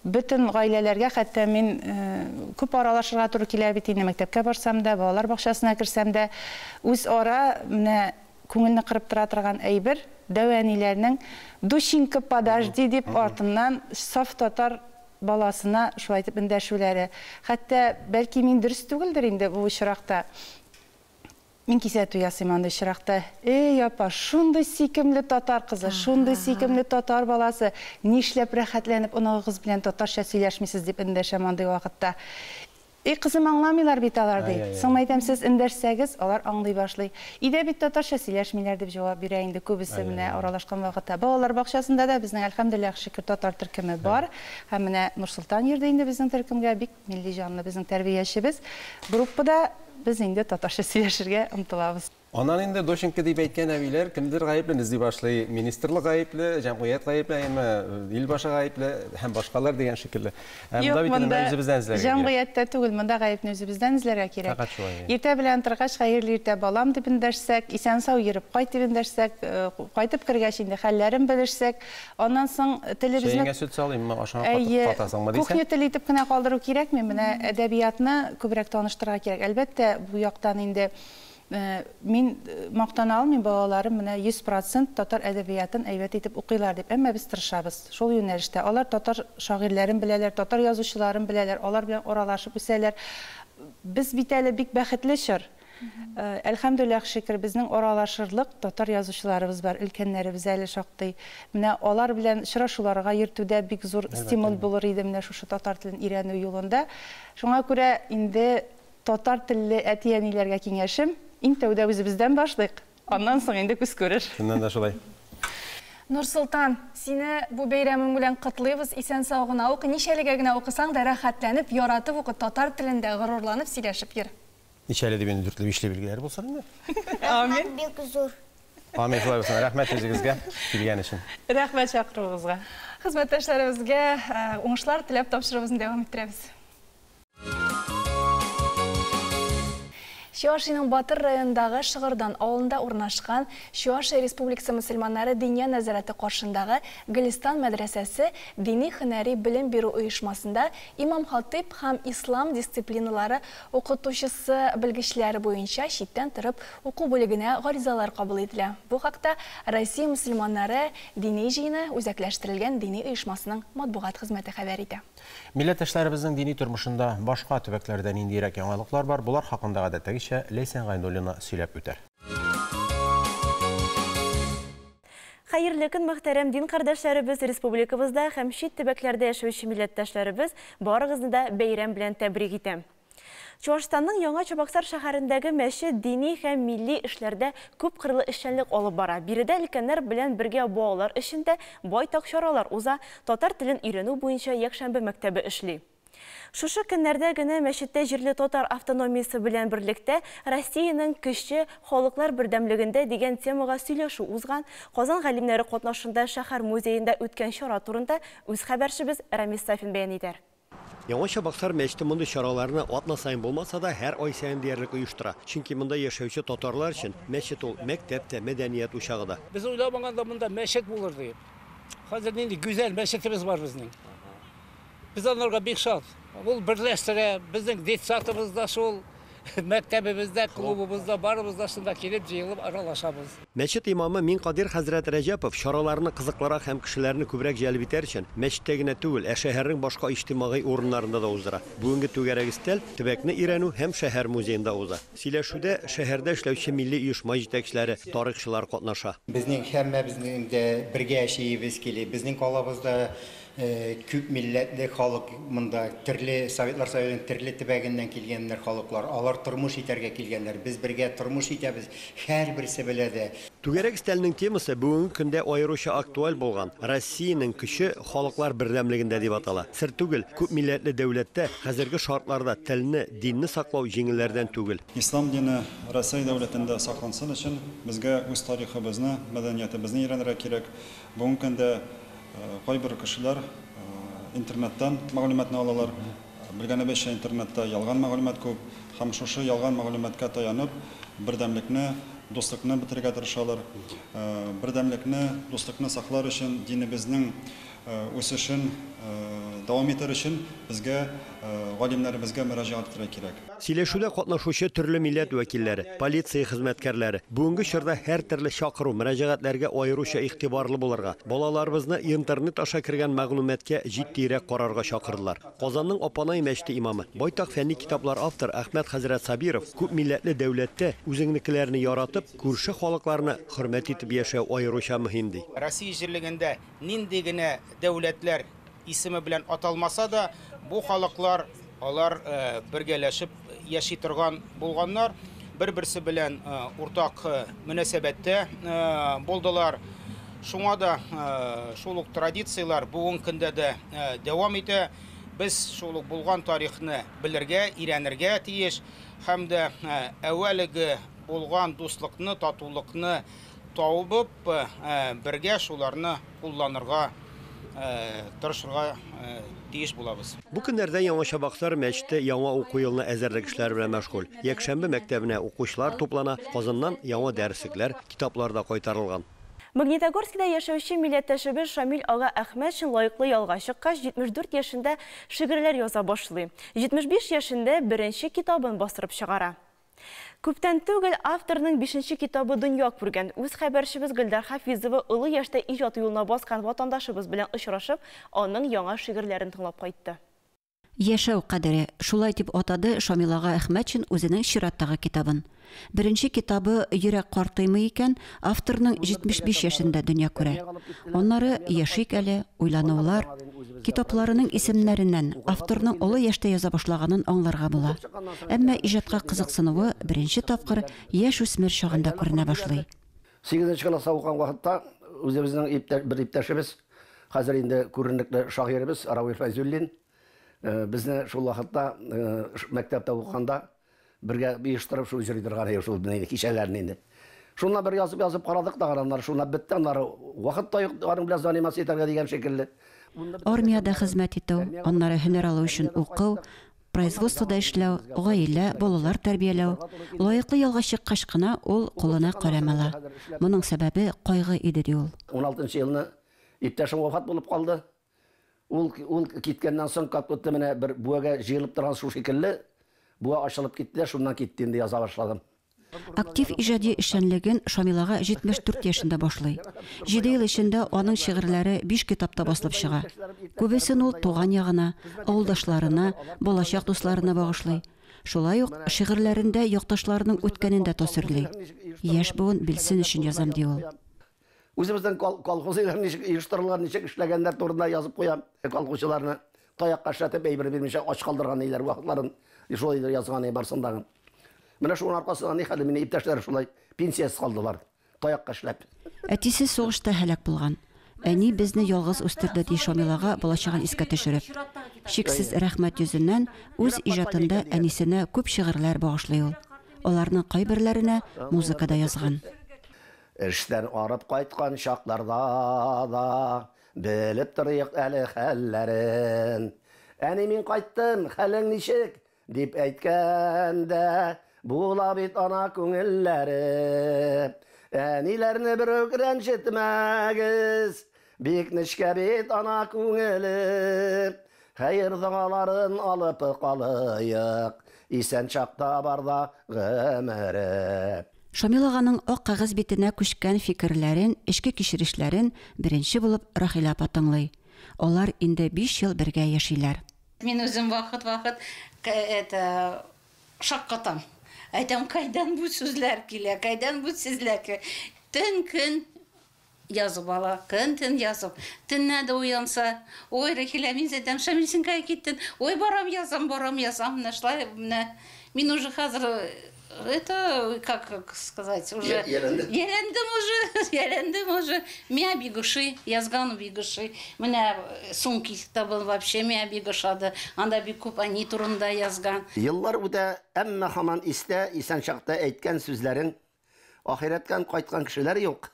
Бөтен гаиләләргә, хәтта мин күп аралашырга туры килә бит инде, мәктәпкә барсам да, балалар бакчасына керсәм дә, үз ара менә күңелне кырып тора торган әйбер, дәү әниләрнең душенька подожди дип артыннан саф татар баласына шулай итеп эндәшүләре. Хәтта бәлки мин дөрес түгелдер инде бу очракта. Мин кисәтү ясыйм андый очракта. Эй, апа, шундый сөйкемле татар кызы, шундый сөйкемле татар баласы, нишләп рәхәтләнеп оныгыгыз белән татарча сөйләшмисез дип эндәшәм андый вакытта. Эй, кызым, аңламыйлар бит алар, ди. Соң әйтәм, сез эндәшсәгез, алар аңлый башлый. Өйдә бит татарча сөйләшмиләр дип җавап бирә инде күбесе менә аралашкан вакытта. Балалар бакчасында да безнең, әлхәмдүлилләһ, шөкер, татар төркеме бар. Һәм менә Нурсолтан йөрде инде безнең төркемгә, бик милли җанлы безнең тәрбиячебез. Группада без инде татарча сөйләшергә омтылабыз. Аннан инде доченька дип әйткән әбиләр кемдер гаепле эзли башлый. Министрлык гаепле, җәмгыять гаепле, әмма ил башы гаепле һәм башкалар дигән шикелле. Ә монда бит инде үзебездән эзләргә кирәк. Җәмгыятьтә түгел, монда гаепне үзебездән эзләргә кирәк. Фәкать шулай. Иртә белән торгач, хәерле иртә, балам дип эндәшсәк, исән-сау йөреп кайт дип эндәшсәк, кайтып кергәч инде хәлләрен белешсәк, аннан соң телебезне Чәеңә сөт салыйммы, ашыңа катык катасыңмы дисәң? Кухня теле итеп кенә калдыру кирәкми, менә әдәбиятны күбрәк таныштырырга кирәк. Әлбәттә, бу яктан инде Мин мактана алмыйм, балаларым менә 100 процент татар әдәбиятын әйбәт итеп укыйлар дип, әмма без тырышабыз шул юнәлештә. Алар татар шагыйрьләрен беләләр, татар язучыларын беләләр, алар белән аралашып үсәләр. Без бит әле бик бәхетле чор. Әлхәмдүлилләһ шөкер, безнең аралашырлык татар язучыларыбыз бар, өлкәннәребез әле шактый. Менә алар белән очрашуларга йөртү дә бик зур стимул булыр иде менә шушы татар телен өйрәнү юлында. Шуңа күрә инде Татар телле әти-әниләргә киңәшем, иң тәүдә үзебездән башлыйк, аннан соң инде күз күрер. Чыннан да шулай. Нурсолтан, сине бу бәйрәмең белән котлыйбыз, исән-сау гына укы, ничәлегә генә укысаң да, рәхәтләнеп, яратып укы, татар телендә горурланып сөйләшеп йөр. Ничәле дип инде дүртле, бишле билгеләре булсын инде. Рәхмәт бик зур. Амин, шулай булсын. Рәхмәт үзегезгә килгән өчен. Рәхмәт чакыруыгызга. Хезмәттәшләребезгә уңышлар теләп тапшыруыбызны дәвам иттерәбез. Чуашиянең Батыр районындагы Шыгырдан авылында урнашкан Чуашия Республикасы мөселманнары Диния нәзарәте каршындагы Гөлестан мәдрәсәсе дини-һөнәри белем бирү оешмасында имам-хатыйп һәм ислам дисциплиналары укытучысы белгечләре буенча читтән торып уку бүлегенә гаризалар кабул ителә. Бу хакта Россия мөселманнары Дини җыены үзәкләштерелгән дини оешмасының матбугат хезмәте хәбәр итә. Милләттәшләребезнең дини тормышында башка төбәкләрдә ниндиерәк яңалыклар бар, болар хакында гадәттәгечә Ләйсән Гайнуллина сөйләп үтәр. Хәерле көн, мөхтәрәм дин кардәшләребез, республикабызда һәм чит төбәкләрдә яшәүче милләттәшләребез, барыгызны да бәйрәм белән тәбрик итәм. Чуашстанның Яңа Чабаксар шәһәрендәге мәчет дини һәм милли эшләрдә күпкырлы эшчәнлек алып бара. Биредә өлкәннәр белән бергә балалар өчен дә байтак чаралар уза, татар телен өйрәнү буенча якшәмбе мәктәбе эшли. Шушы көннәрдә генә мәчеттә җирле татар автономиясе белән берлектә Россиянең көче, халыклар бердәмлегендә дигән темага сөйләшү узган, Казан галимнәре катнашында шәһәр музеенда үткән чара турында үз хәбәрчебез Рамис Сафин бәян итәр. Яңа Чабаксар мәчете мондый чараларны атна саен булмаса да, һәр ай саен диярлек оештыра. Чөнки монда яшәүче татарлар өчен мәчет ул мәктәп тә, мәдәният учагы да. Без уйламаган да монда мәчет булыр диеп. Хәзер нинди гүзәл мәчетебез бар безнең. Без анарга бик шат. Ул берләштерә, безнең детсадыбыз да шул, Мәктәбебез дә, клубыбыз да, барыбыз да шунда килеп җыелып аралашабыз. Мәчет имамы Миңкадир хәзрәт Рәҗәпов чараларны кызыклырак һәм кешеләрне күбрәк җәлеп итәр өчен мәчеттә генә түгел, ә шәһәрнең башка иҗтимагый урыннарында да уздыра. Бүгенге түгәрәк өстәл төбәкне өйрәнү һәм шәһәр музеенда уза. Сөйләшүдә шәһәрдә эшләүче милли оешма җитәкчеләре, тарихчылар катнаша. Безнең һәммәбезнең дә бергә яшиебез кили. Безнең калабызда Күп милләтле халык монда, төрле Советлар Союзының төрле төбәгеннән килгәннәр халыклар. Алар тормыш итәргә килгәннәр. Без бергә тормыш итәбез, һәрберсе белә дә. Түгәрәк өстәлнең темасы бүгенге көндә аеруча актуаль булган Россиянең көче халыклар бердәмлегендә дип атала. Сер түгел, күп милләтле дәүләттә хәзерге шартларда телне, динне саклау җиңелләрдән түгел. Ислам дине Рәсәй дәүләтендә саклансын өчен безгә үз тарихыбызны, мәдәниятебезне өйрәнергә кирәк. Бүгенге көндә Кайбер кешеләр интернеттан мәгълүматны алалар. Белгәнебезчә, интернетта ялган мәгълүмат күп. Һәм шушы ялган мәгълүматка таянып, бердәмлекне, дуслыкны бетерергә тырышалар. Бердәмлекне, дуслыкны саклар өчен, динебезнең үсешен дәвам итәр өчен безгә галимнәребезгә мөрәҗәгать итәргә кирәк. Сөйләшүдә катнашучы төрле милләт вәкилләре, полиция хезмәткәрләре бүгенге чорда һәртөрле чакыру, мөрәҗәгатьләргә аеруча игътибарлы булырга, балаларыбызны интернет аша кергән мәгълүматка җитдиерәк карарга чакырдылар. Казанның Апанай мәчете имамы, байтак фәнни китаплар авторы Әхмәт хәзрәт Сабиров күпмилләтле дәүләттә үзеңнекеләрне яратып, күрше халыкларны хөрмәт итеп яшәү аеруча мөһим, ди. Россия җирлегендә нинди генә дәүләтләр исеме белән аталмаса да, бу халыклар алар бергәләшеп яши торган булганнар, бер-берсе белән уртак мөнәсәбәттә булдылар. Шуңа да шул ук традицияләр бүгенге көндә дә дәвам итә. Без шул ук булган тарихны белергә, өйрәнергә тиеш һәм дә әүвәлеге булган дуслыкны, татулыкны табып, бергә шуларны кулланырга тырышырга тиеш булабыз. Бу көннәрдә Яңа Чабаксар мәчете яңа уку елына әзерлек эшләре белән мәшгуль. Якшәмбе мәктәбенә укучылар туплана, Казаннан яңа дәреслекләр, китаплар да кайтарылган. Магнитогорскида яшәүче милләттәшебез Шамил ага Әхмәтшин лаеклы ялга чыккач, 74 яшендә шигырьләр яза башлый. 75 яшендә беренче китабын бастырып чыгара. Күптән түгел авторның бишенче китабы дөнья күргән. Үз хәбәрчебез Гөлдар Хафизова олы яшьтә иҗат юлына баскан ватандашыбыз белән очрашып, аның яңа шигырьләрен тыңлап кайтты. Яшәү кадере, шулай дип атады Шамил ага Әхмәтшин үзенең чираттагы китабын. Беренче китабы Йөрәк картыймы икән авторның 75 яшендә дөнья күрә. Аннары Яшик әле, Уйланулар. Китапларының исемнәреннән авторның олы яшьтә яза башлаганын аңларга була. Әмма иҗатка кызыксынуы беренче тапкыр яшүсмер чагында күренә башлый. Сигезенче класста укыган вакытта үзебезнең иптә, бер иптәшебез, хәзер инде күренекле шагыйребез Равил Фәйзуллин, безне шул вакытта мәктәптә укыганда бергә оештырып шул йөри торган иде шул кичәләрне инде. Шуннан бер язып-язып карадык та, аннары шуннан бетте, аннары вакыт та юк, аның белән заниматься итәргә дигән шикелле. Армиядә хезмәт итү, аннары һөнәр алу өчен уку, производствода эшләү, гаилә, балалар тәрбияләү. Лаеклы ялга чыккач кына ул кулына каләм ала. Моның сәбәбе кайгы иде, ди ул. Уналтынчы елны иптәшем вафат булып калды. Ул, ул киткәннән соң, как будто менә бер буәгә җыелып торган су шикелле, буа ачылып китте дә, шуннан китте инде, яза башладым. Актив иҗади эшчәнлеген Шамил ага 74 яшендә башлый. Җиде ел эчендә аның шигырьләре биш китапта басылып чыга. Күбесен ул туган ягына, авылдашларына, балачак дусларына багышлый. Шулай ук шигырьләрендә якташларының үткәнен дә тасвирлый. Яшь буын белсен өчен язам, ди ул. Үзебезнең колхоз ничек оештырылган, ничек эшләгәннәр турында язып куям. Колхозчыларны таякка эшләтеп, әйбер бирмичә ач калдырган ниләр вакытларын шулай язган барсындагы. Менә шуның аркасында ни хәле мине иптәшләр шулай пенсиясез калдылар, таякка эшләп. Әтисе сугышта һәлак булган. Әни безне ялгыз үстерде, ди Шамил ага балачагын искә төшереп. Чиксез рәхмәт йөзеннән үз иҗатында әнисенә күп шигырьләр багышлый ул. Аларның кайберләренә музыка да язган. Эштән арып кайткан чакларда да белеп торыйк әле хәлләрен. Әни, мин кайттым, хәлең ничек? дип әйткәндә була бит ана күңелләре. Әниләрне берүк рәнҗетмәгез, бик нечкә бит ана күңеле. Хәер догаларын алып калыйк, исән чакта барда гомере. Шамил аганың ак кәгазь битенә күчкән фикерләрен, эчке кичерешләрен беренче булып Рахилә апа тыңлый. Алар инде биш ел бергә яшиләр. Мин үзем вакыт-вакыт это шаккатам. Әйтәм, кайдан бу сүзләр килә, кайдан бу сүзләр килә. Төн-көн язып ала, көн-төн язып. Төнлә дә уянса, ой, Рахилә, мин әйтәм, Шамил, син кая киттең? Ой, барам, язам, барам, язам. Менә шулай, менә мин уже хәзер это, как сказать, уже... Ияләндем уже, ияләндем уже. Миңа бик ошый, язган бик ошый. Менә соңгы китабы вообще миңа бик ошады. Анда бик күп әни турында язган. Еллар үтә, әмма һаман истә, исән чакта әйткән сүзләрең. Ахирәттән кайткан кешеләр юк.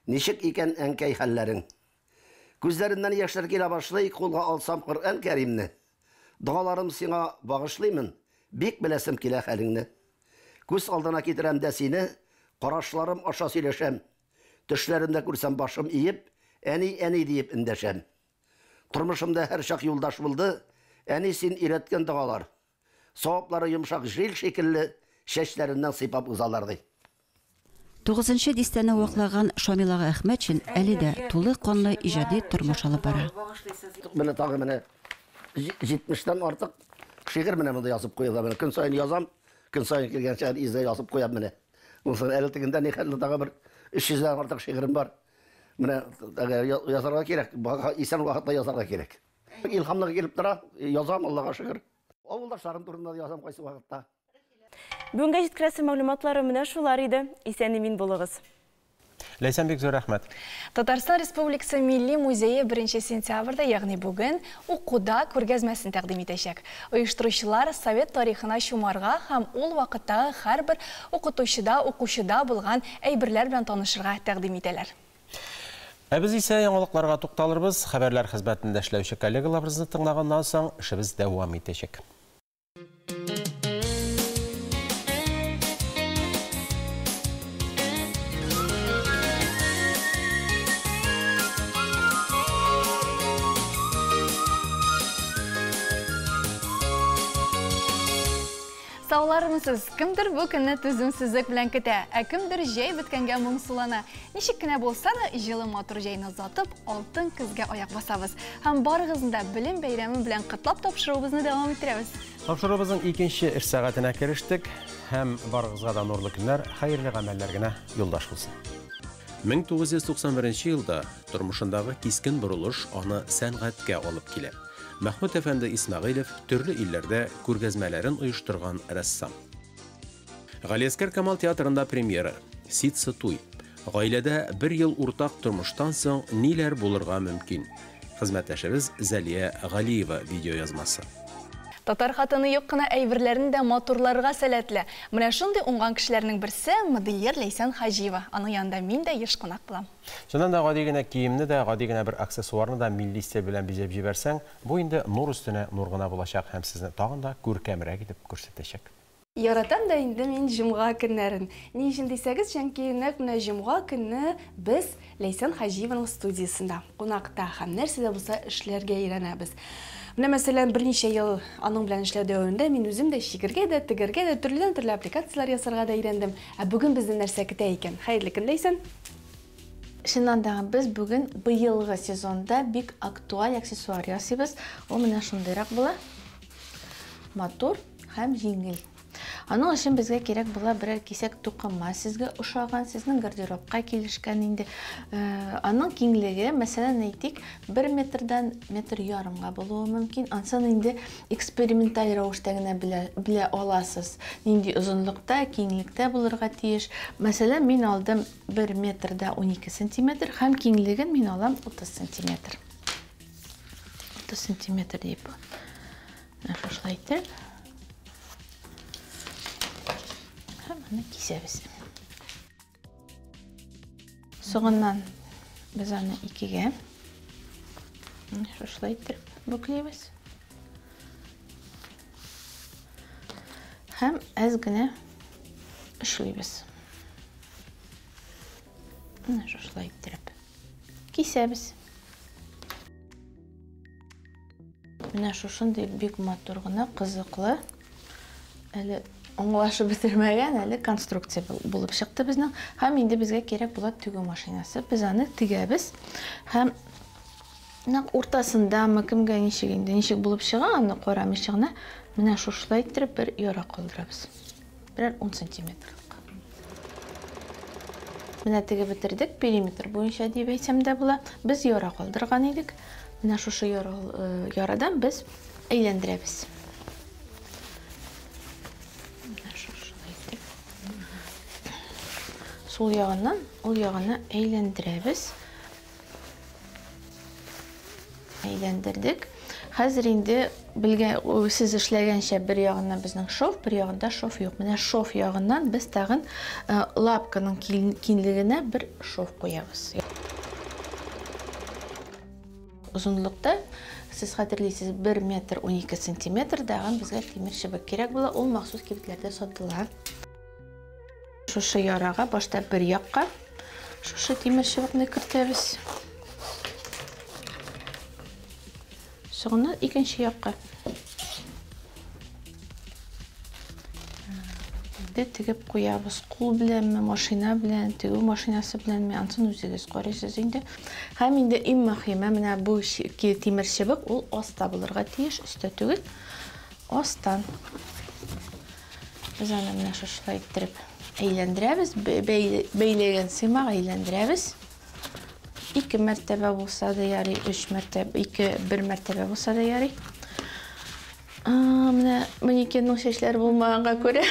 Ничек икән, әнкәй, хәлләрең? Күзләремнән яшьләр килә башлый, кулга алсам Коръән Кәримне. Догаларым сиңа багышлыймын, бик беләсем килә хәлеңне. Күз алдына китерәм дә сине, карашларым аша сөйләшәм. Төшләремдә күрсәм башым иеп, әни, әни диеп эндәшәм. Тормышымда һәрчак юлдаш булды, әни син өйрәткән догалар. Саваплары йомшак җил шикелле, чәчләремнән сыйпап узалар, ди. Тугызынчы дистәне ваклаган Шамил ага Әхмәтшин әле дә тулы канлы иҗади тормыш алып бара. Менә тагы менә җитмештән артык шигырь менә монда язып куела. Менә көн саен язам, көн саен килгән шигырь изә язып куям менә. Монсын әле тегендә нихәтле тагы бер 300дән артык шигырем бар. Менә язарга кирәк, исән вакытта язарга кирәк. Илһамлык килеп тора, язам, Аллага шөкер. Авылдашларым турында да язам кайсы вакытта. Бүгенгә җиткерәсе мәгълүматлары менә шулар иде. Исән-имин булыгыз. Ләйсән, бик зур рәхмәт. Татарстан Республикасы Милли музее 1 сентябрьдә, ягъни бүген, Укуда күргәзмәсен тәкъдим итәчәк. Оештыручылар совет тарихына чумарга һәм ул вакыттагы һәрбер укытучыда, укучыда булган әйберләр белән танышырга тәкъдим итәләр. Ә без исә яңалыкларга тукталырбыз. Хәбәрләр хезмәтендә эшләүче коллегаларыбызны тыңлаганнан соң эшебез дәвам итәчәк. Саулармысыз? Кемдер бу көнне түземсезлек белән көтә, ә кемдер җәй беткәнгә моңсулана. Ничек кенә булса да, җылы матур җәйне озатып, алтын көзгә аяк басабыз. Һәм барыгызны да белем бәйрәме белән котлап тапшыруыбызны дәвам иттерәбез. Тапшыруыбызның икенче эш сәгатенә керештек һәм барыгызга да нурлы көннәр, хәерле гамәлләр генә юлдаш булсын. 1991 елда тормышындагы кискен борылыш аны сәнгатькә алып килә. Мәхмүт әфәнде Исмәгыйлев төрле илләрдә күргәзмәләрен оештырган рәссам. Галиәскәр Камал театрында премьера Ситсы туй. Гаиләдә бер ел уртак тормыштан соң ниләр булырга мөмкин? Хезмәттәшебез Зәлия Галиева видеоязмасы. Татар хатыны юк кына әйберләрен дә матурларга сәләтле. Менә шундый уңган кешеләрнең берсе модельер Ләйсән Хаҗиева. Аның янында мин дә еш кунак булам. Чыннан да гади генә киемне дә, гади генә бер аксессуарны да милли стиль белән бизәп җибәрсәң, бу инде нур өстенә нур гына булачак һәм сезне тагын да күркәмрәк итеп күрсәтәчәк. Яратам да инде мин җомга көннәрен. Ни өчен дисәгез, чөнки нәкъ менә җомга көнне без Ләйсән Хаҗиеваның студиясендә кунакта һәм нәрсә дә булса эшләргә өйрәнәбез. Менә мәсәлән, берничә ел аның белән эшләү дәверендә мин үзем дә чигергә дә, тегергә дә, төрледән-төрле аппликацияләр ясарга да өйрәндем. Ә бүген безне нәрсә көтә икән? Хәерле көн, Ләйсән! Чыннан да, без бүген быелгы сезонда бик актуаль аксессуар ясыйбыз. Ул менә шундыйрак була. Матур һәм җиңел. Аның өчен безгә кирәк була берәр кисәк тукыма, сезгә ошаган, сезнең гардеробка килешкән инде. Аның киңлеге, мәсәлән, әйтик, 1 метрдан метр ярымга булуы мөмкин. Ансын инде эксперименталь рәвештә генә белә аласыз, нинди озынлыкта, киңлектә булырга тиеш. Мәсәлән, мин алдым 1 метрда 12 сантиметр һәм киңлеген мин алам 30 сантиметр. 30 сантиметр дип. Менә шушылай итеп. Һәм аны кисәбез. Соңыннан без аны икегә шушылай итеп бөклибез. Һәм әз генә эшлибез. Менә шушылай иттереп кисәбез. Менә шушындый бик матур гына, кызыклы, әле аңлашып бетермәгән әле конструкция булып чыкты безнең. Һәм инде безгә кирәк була тегү машинасы. Без аны тегәбез. Һәм нәкъ уртасындамы, кемгә ничек инде, ничек булып чыга, аны карамыйча гына менә шушылай иттереп бер яра калдырабыз. Берәр 10 сантиметрлык. Менә тегеп бетердек, периметр буенча дип әйтсәм дә була. Без яра калдырган идек. Менә шушы ярадан без әйләндерәбез. Менә шушылай итеп. Сул ягыннан ул ягына әйләндерәбез. Әйләндердек. Хәзер инде белгән, сез эшләгәнчә бер ягыннан безнең шов, бер ягында шов юк. Менә шов ягыннан без тагын лапканың киңлегенә бер шов куябыз. Озынлыкта, сез хәтерлисез, 1 метр 12 сантиметр тагын безгә тимер чыбык кирәк була, ул махсус кибетләрдә сатыла. Шушы ярага башта бер якка шушы тимер чыбыкны кертәбез. Соңыннан икенче якка. Инде тегеп куябыз. Кул беләнме, машина белән, тегү машинасы беләнме, ансын үзегез карыйсыз инде. Һәм инде иң мөһиме, менә бу тимер чыбык ул аста булырга тиеш, өстә түгел. Астан. Без аны менә шушылай иттереп әйләндерәбез, бәйләгән сыймак әйләндерәбез. 2 мәртәбә булса да ярый, 3 мәртәбә, 2, 1 мәртәбә булса да ярый. Менә манекенның чәчләре булмаганга күрә,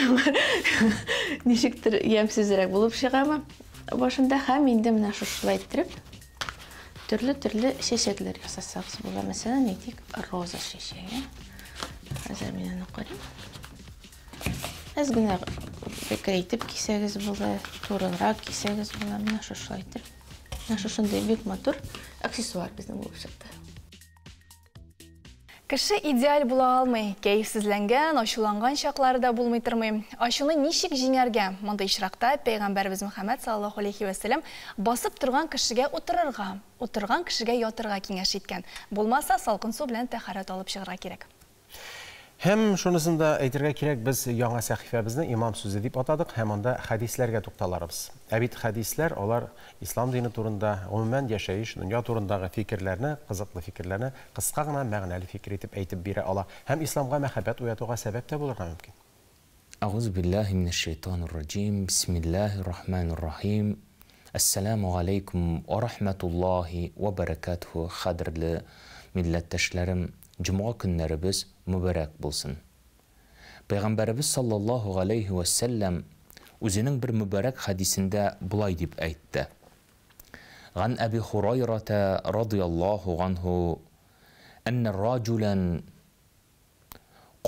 ничектер ямьсезрәк булып чыгамы. башында һәм инде менә шушылай иттереп төрле-төрле чәчәкләр ясасагыз була. Мәсәлән, әйтик, роза чәчәге. Хәзер мин аны карыйм. Әз генә бәкерәйтеп кисәгез була, турырак кисәгез була. Менә шушылай итеп. Менә шушындый бик матур аксессуар безнең булып чыкты. Кеше идеаль була алмый. Кәефсезләнгән, ачуланган чаклары да булмый тормый. Ачуны ничек җиңәргә? Мондый очракта пәйгамбәребез Мөхәммәд саллаллаһу алейһи вә сәлләм басып торган кешегә утырырга, утырган кешегә ятырга киңәш иткән. Булмаса, салкын су белән тәһарәт алып чыгарга кирәк. Һәм шунысын да әйтергә кирәк, без яңа сәхифәбезне Имам сүзе дип атадык һәм анда хәдисләргә тукталарбыз. Ә бит хәдисләр, алар ислам дине турында, гомумән, яшәеш, дөнья турындагы фикерләрне, кызыклы фикерләрне кыска гына мәгънәле фикер итеп әйтеп бирә ала һәм исламга мәхәббәт уятуга сәбәп тә булырга мөмкин. Әгуз биллаһи минәш шәйтанир раҗим, бисмиллаһир рахманир рахим. Әссәламү галәйкүм вә рахмәтуллаһи вә бәрәкәтүһү, кадерле милләттәшләрем, җомга көннәребез мөбарәк булсын. Пәйгамбәребез саллаллаһу галәйһи вә сәлләм үзенең бер мөбарәк хәдисендә болай дип әйтте, Ган Әби Һурайрата радыяллаһу ганһу әннә раҗулән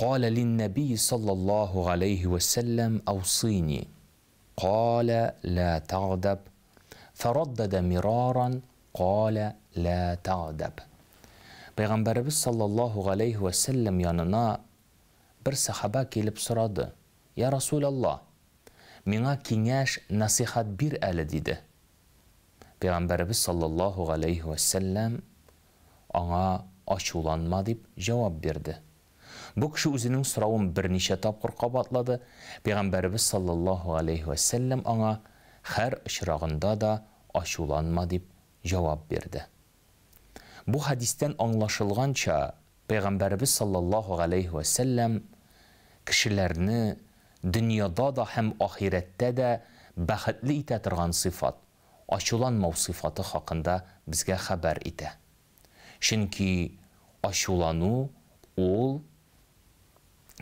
калә линнәбийи саллаллаһу галәйһи вә сәлләм әүсыйни, калә лә тәгъдәб, фәрәддәдә мираран калә лә тәгъдәб. Пәйгамбәребез саллаллаһу галәйһи вә сәлләм янына бер сәхабә килеп сорады, Йә Расүләллаһ, миңа киңәш, нәсыйхәт бир әле, диде. Пәйгамбәребез саллаллаһу галәйһи вә сәлләм аңа ачуланма дип җавап бирде. Бу кеше үзенең соравын берничә тапкыр кабатлады, Пәйгамбәребез саллаллаһу галәйһи вә сәлләм аңа һәр очрагында да ачуланма дип җавап бирде. Бу хәдистән аңлашылганча, Пәйгамбәребез саллаллаһу галәйһи вә сәлләм кешеләрне дөньяда да һәм ахирәттә дә бәхетле итә торган сыйфат, ачуланмау сыйфаты хакында безгә хәбәр итә. Чөнки ачулану ул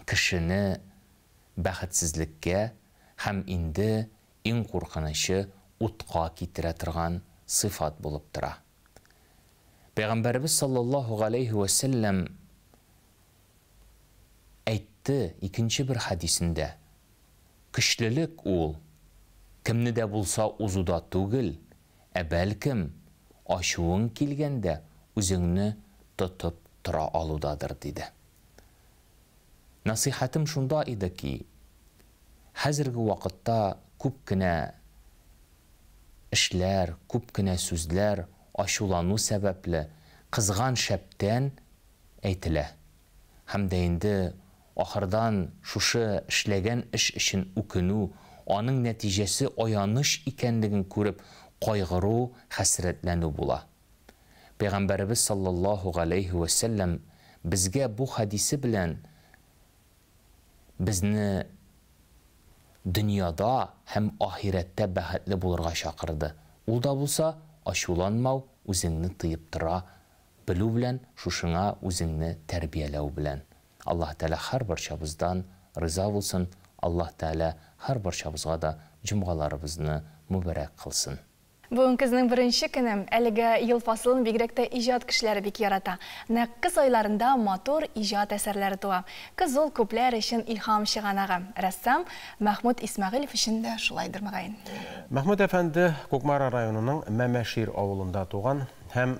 кешене бәхетсезлеккә һәм инде иң куркынычы утка китерә торган сыйфат булып тора. Пәйгамбәребез саллаллаһу галәйһи вә сәлләм әйтте икенче бер хәдисендә, Көчлелек ул, кемне дә булса узуда түгел, ә бәлкем, ачуың килгәндә үзеңне тотып тора алудадыр, диде. Насыйхәтем шунда иде ки, хәзерге вакытта күп кенә эшләр, күп кенә сүзләр ачулану сәбәпле, кызган шәптән әйтелә. Һәм дә инде ахырдан шушы эшләгән эш өчен үкенү, аның нәтиҗәсе аяныч икәнлеген күреп кайгыру, хәсрәтләнү була. Пәйгамбәребез саллаллаһу галәйһи вә сәлләм безгә бу хәдисе белән безне дөньяда һәм ахирәттә бәхетле булырга чакырды. Ул да булса, ачуланмау, үзеңне тыеп тора белү белән, шушыңа үзеңне тәрбияләү белән. Аллаһ Тәгалә һәрбарчабыздан риза булсын, Аллаһ Тәгалә һәрбарчабызга да җомгаларыбызны мөбарәк кылсын. Бүген көзнең беренче көне. Әлеге ел фасылын бигрәк тә иҗат кешеләре бик ярата. Нәкъ көз айларында матур иҗат әсәрләре туа. Көз ул күпләр өчен илһам чыганагы. Рәссам Мәхмүт Исмәгыйлев өчен дә шулайдыр, мөгаен. Мәхмүт әфәнде Кукмара районының Мәмәшир авылында туган һәм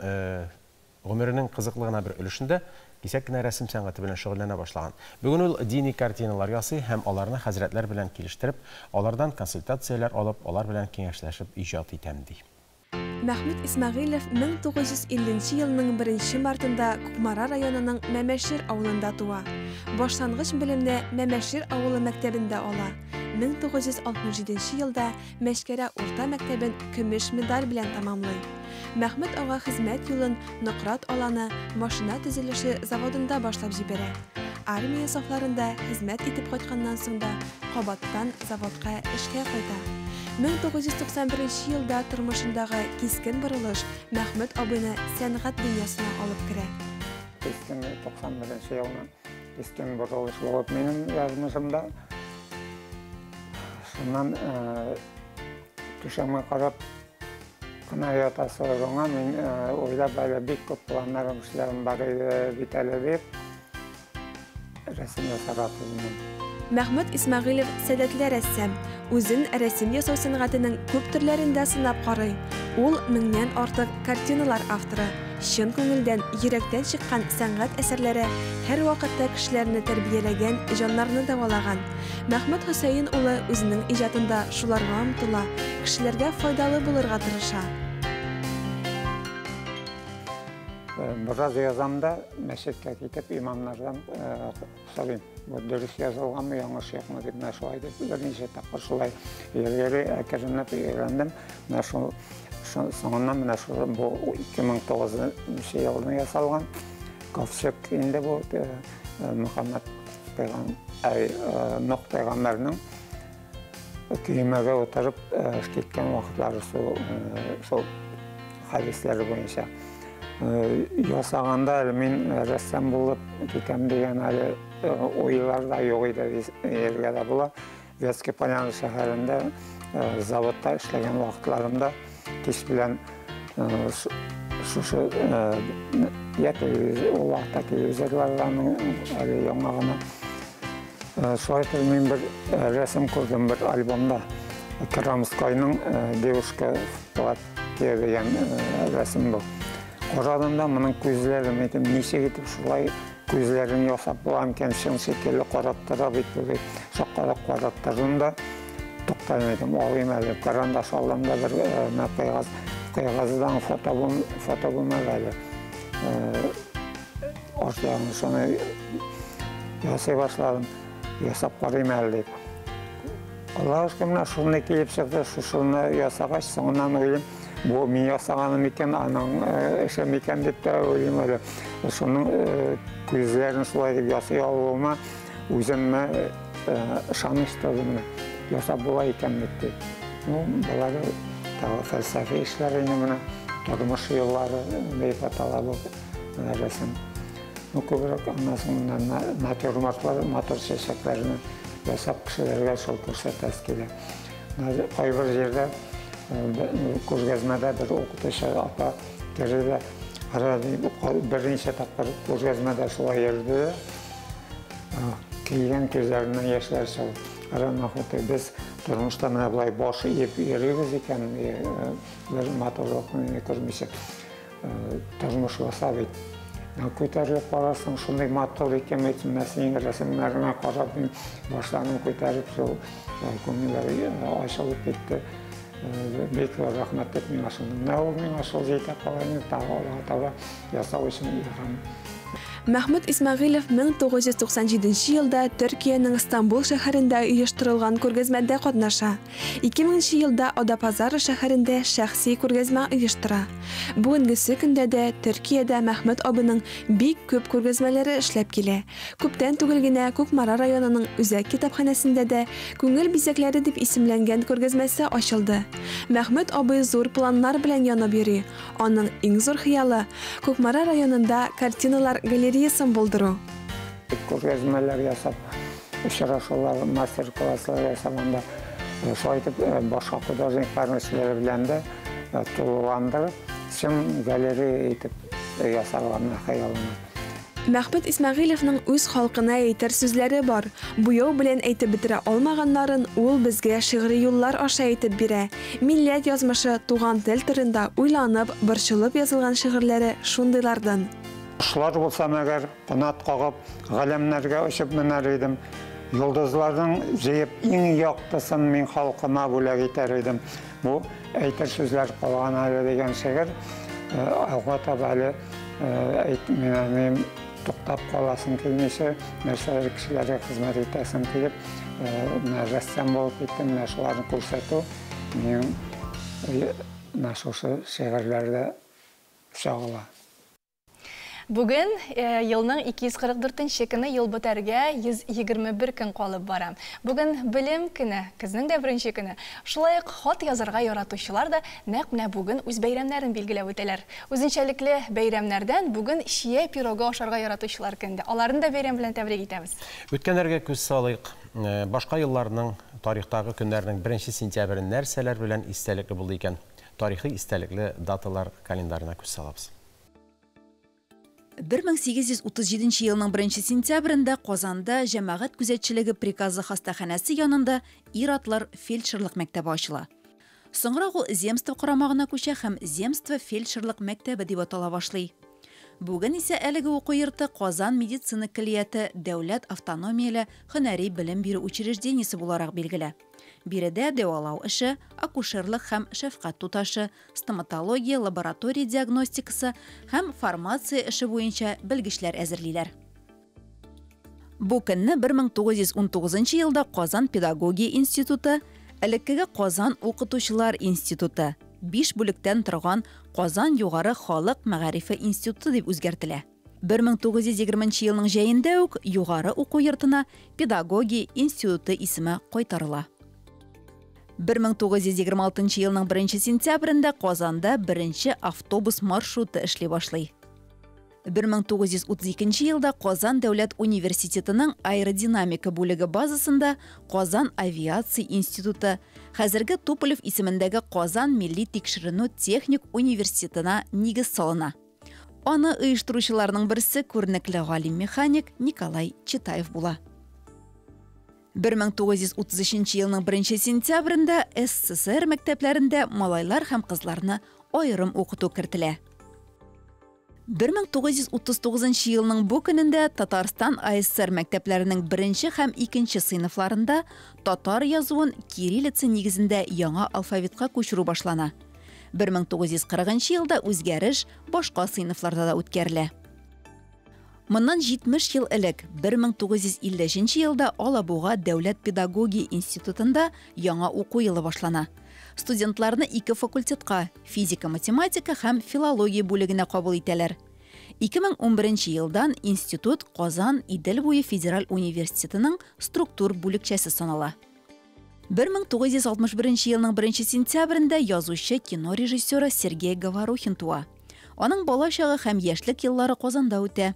гомеренең кызыклы гына бер өлешендә кисәк кенә рәсем сәнгате белән шөгыльләнә башлаган. Бүген ул дини картиналар ясый һәм аларны хәзрәтләр белән килештереп, алардан консультацияләр алып, алар белән киңәшләшеп иҗат итәм, ди. Мәхмүт Исмәгыйлев 1950 нче елның беренче мартында Кукмара районының Мәмәшир авылында туа. Башлангыч белемне Мәмәшир авылы мәктәбендә ала. 1967 нче елда Мәчкәрә урта мәктәбен көмеш медаль белән тәмамлый. Мәхмүт ага хезмәт юлын Нократ Аланы машина төзелеше заводында башлап җибәрә. Армия сафларында хезмәт итеп кайтканнан соң да кабаттан заводка эшкә кайта. 1991 елда тормышындагы кискен борылыш Мәхмүт абыйны сәнгать дөньясына алып керә. Кискен 91 елны кискен борылыш булып минем язмышымда. Шуннан Түшәмгә карап кына ятасы урынга мин уйлап әле бик күп планнарым, эшләрем бар иде бит әле дип рәсем ясарга тотындым. Мәхмүт Исмәгыйлев сәләтле рәссам. Үзен рәсем ясау сәнгатенең күп төрләрендә сынап карый. Ул меңнән артык картиналар авторы. Чын күңелдән, йөрәктән чыккан сәнгать әсәрләре һәрвакытта кешеләрне тәрбияләгән, җаннарны дәвалаган. Мәхмүт Хөсәен улы үзенең иҗатында шуларга омтыла, кешеләргә файдалы булырга тырыша. Бераз язам да, мәчеткә китеп, имамнардан сорыйм, бу дөрес язылганмы, яңлыш юкмы дип, менә шулай дип, берничә тапкыр шулай йөри-йөри әкренләп өйрәндем. Менә шул соңыннан менә шул бу 2009 елны ясалган ковчег инде бу Мөхәммәд пәйгамбәр, Нух пәйгамбәрнең көймәгә утырып киткән вакытлары шул хәдисләре буенча. Ясаганда әле мин рәссам булып китәм дигән әле уйлар да юк иде дияргә дә була. Вятский Поляны шәһәрендә заводта эшләгән вакытларымда кич белән шушы я телевизор, ул вакытта телевизорлар әле яңа гына. Шулай итеп мин бер рәсем күрдем бер альбомда. Крамскойның «Девушка в платке» дигән рәсем бу. Карадым да моның күзләрен, әйтәм, ничек итеп шулай күзләрен ясап була микән, чын шикелле карап тора бит бу дип. Шаккатып карап тордым да, туктадым, әйтәм, алыйм әле. Карандаш алдым да бер менә кыйгаз, кыйгаздан фото булмады әле. Арт ягын шуны ясый башладым, ясап карыйм әле дип. Аллаһ шөкер, менә шуны килеп чыкты, шушыны ясагач, соңыннан уйлыйм, бу мин ясаганым икән, аның эше микән дип тә уйлыйм әле. Шуның күзләрен шулай дип ясый алуыма үземә ышаныч туды менә. Ясап була икән бит дип. Ну, болары тагы фәлсәфи эшләр инде менә, тормыш юллары дип атала бу рәсем. Ну, күбрәк аннан соң менә натюрмортлар, матур чәчәкләрне ясап кешеләргә шул күрсәтәсе килә. Кайбер җирдә күргәзмәдә бер укытучы апа керде дә, берничә тапкыр күргәзмәдә шулай йөрде дә, килгән күзләреннән яшьләр чыгып. Кара, Мәхмүт, без тормышта менә болай баш иеп йөрибез икән, бер матурлыкны күрмичә. Тормыш баса бит. Күтәрелеп карасаң, шундый матур икән бит, менә синең рәсемнәреңә карап, мин башларым күтәреп, шул күңелләр ачылып китте. Бик зур рәхмәт дип миңа шуны. Менә ул миңа шул җитә кала инде, тагы алга таба ясау өчен илһам. Мәхмүт Исмәгыйлев 1997 елда Төркиянең Стамбул шәһәрендә оештырылган күргәзмәдә катнаша. 2000 елда Адапазары шәһәрендә шәхси күргәзмә оештыра. Бүгенгесе көндә дә Төркиядә Мәхмүт абының бик күп күргәзмәләре эшләп килә. Күптән түгел генә Кукмара районының үзәк китапханәсендә дә Күңел бизәкләре дип исемләнгән күргәзмәсе ачылды. Мәхмүт абый зур планнар белән янып йөри. Аның иң зур хыялы Кукмара районында картиналар галереясын булдыру. Күргәзмәләр ясап, очрашулар, мастер-класслар ясаганда, шулай итеп башка художникларның эшләре белән дә тулыландырып, чын галерея итеп ясарга менә хыялым. Мәхмүт Исмәгыйлевның үз халкына әйтер сүзләре бар. Буяу белән әйтеп бетерә алмаганнарын ул безгә шигъри юллар аша әйтеп бирә. Милләт язмышы, туган тел турында уйланып, борчылып язылган шигырьләре шундыйлардан. Кошлар булса мәгәр, канат кагып, галәмнәргә очып менәр идем. Йолдызларның җыеп иң яктысын мин халкыма бүләк итәр идем. Бу әйтер сүзләр калган әле дигән шигырь алга таба әле әйтмим, туктап каласым килмичә, нәрсәләр кешеләргә хезмәт итәсем килеп, менә рәссам булып киттем, менә шуларны күрсәтү минем менә шушы шигырьләрдә чагыла. Бүген елның 244 көне, ел бетәргә 121 көн калып бара. Бүген белем көне, көзнең дә беренче көне. Шулай ук хат язарга яратучылар да нәкъ менә бүген үз бәйрәмнәрен билгеләп үтәләр. Үзенчәлекле бәйрәмнәрдән бүген чия пирогы ашарга яратучылар көндә. Аларны да бәйрәм белән тәбрик итәбез. Үткәннәргә күз салыйк. Башка елларның тарихтагы көннәрнең 1 сентябре нәрсәләр белән истәлекле булды икән? Тарихи истәлекле даталар календарына күз салабыз. 1837 елның 1 сентябрендә Казанда җәмәгать күзәтчелеге приказы хастаханәсе янында ир-атлар фельдшерлык мәктәбе ачыла. Соңрак ул земство карамагына күчә һәм земство фельдшерлык мәктәбе дип атала башлый. Бүген исә әлеге уку йорты Казан медицина көллияте дәүләт автономияле һөнәри белем бирү учреждениесе буларак билгеле. Биредә дәвалау эше, акушерлык һәм шәфкать туташы, стоматология, лаборатория диагностикасы һәм фармация эше буенча белгечләр әзерлиләр. Бу көнне 1919 елда Казан педагогия институты, элеккеге Казан укытучылар институты, 5 бүлектән торган Казан югары халык мәгарифе институты дип үзгәртелә. 1920 елның җәендә үк югары уку йортына педагогия институты исеме кайтарыла. 1926 елның 1 сентябрендә Казанда беренче автобус маршруты эшли башлый. 1932 елда Казан дәүләт университетының аэродинамика бүлеге базасында Казан авиация институты, хәзерге Туполев исемендәге Казан милли тикшеренү техник университетына нигез салына. Аны оештыручыларның берсе күренекле галим-механик Николай Читаев була. 1933 елның 1 сентябрендә СССР мәктәпләрендә малайлар һәм кызларны аерым укыту кертелә. 1939 елның бу көнендә Татарстан АССР мәктәпләренең 1 һәм 2 сыйныфларында татар язуын кириллица нигезендә яңа алфавитка күчерү башлана. 1940 елда үзгәреш башка сыйныфларда да үткәрелә. Моннан 70 ел элек 1953 елда Алабуга дәүләт педагогия институтында яңа уку елы башлана. Студентларны ике факультетка физика, математика һәм филология бүлегенә кабул итәләр. 2011 елдан институт Казан Идел буе федераль университетының структур бүлекчәсе санала. 1961 елның 1 сентябрендә язучы, кино режиссеры Сергей Говорухин туа. Аның бала чагы һәм яшьлек еллары Казанда үтә.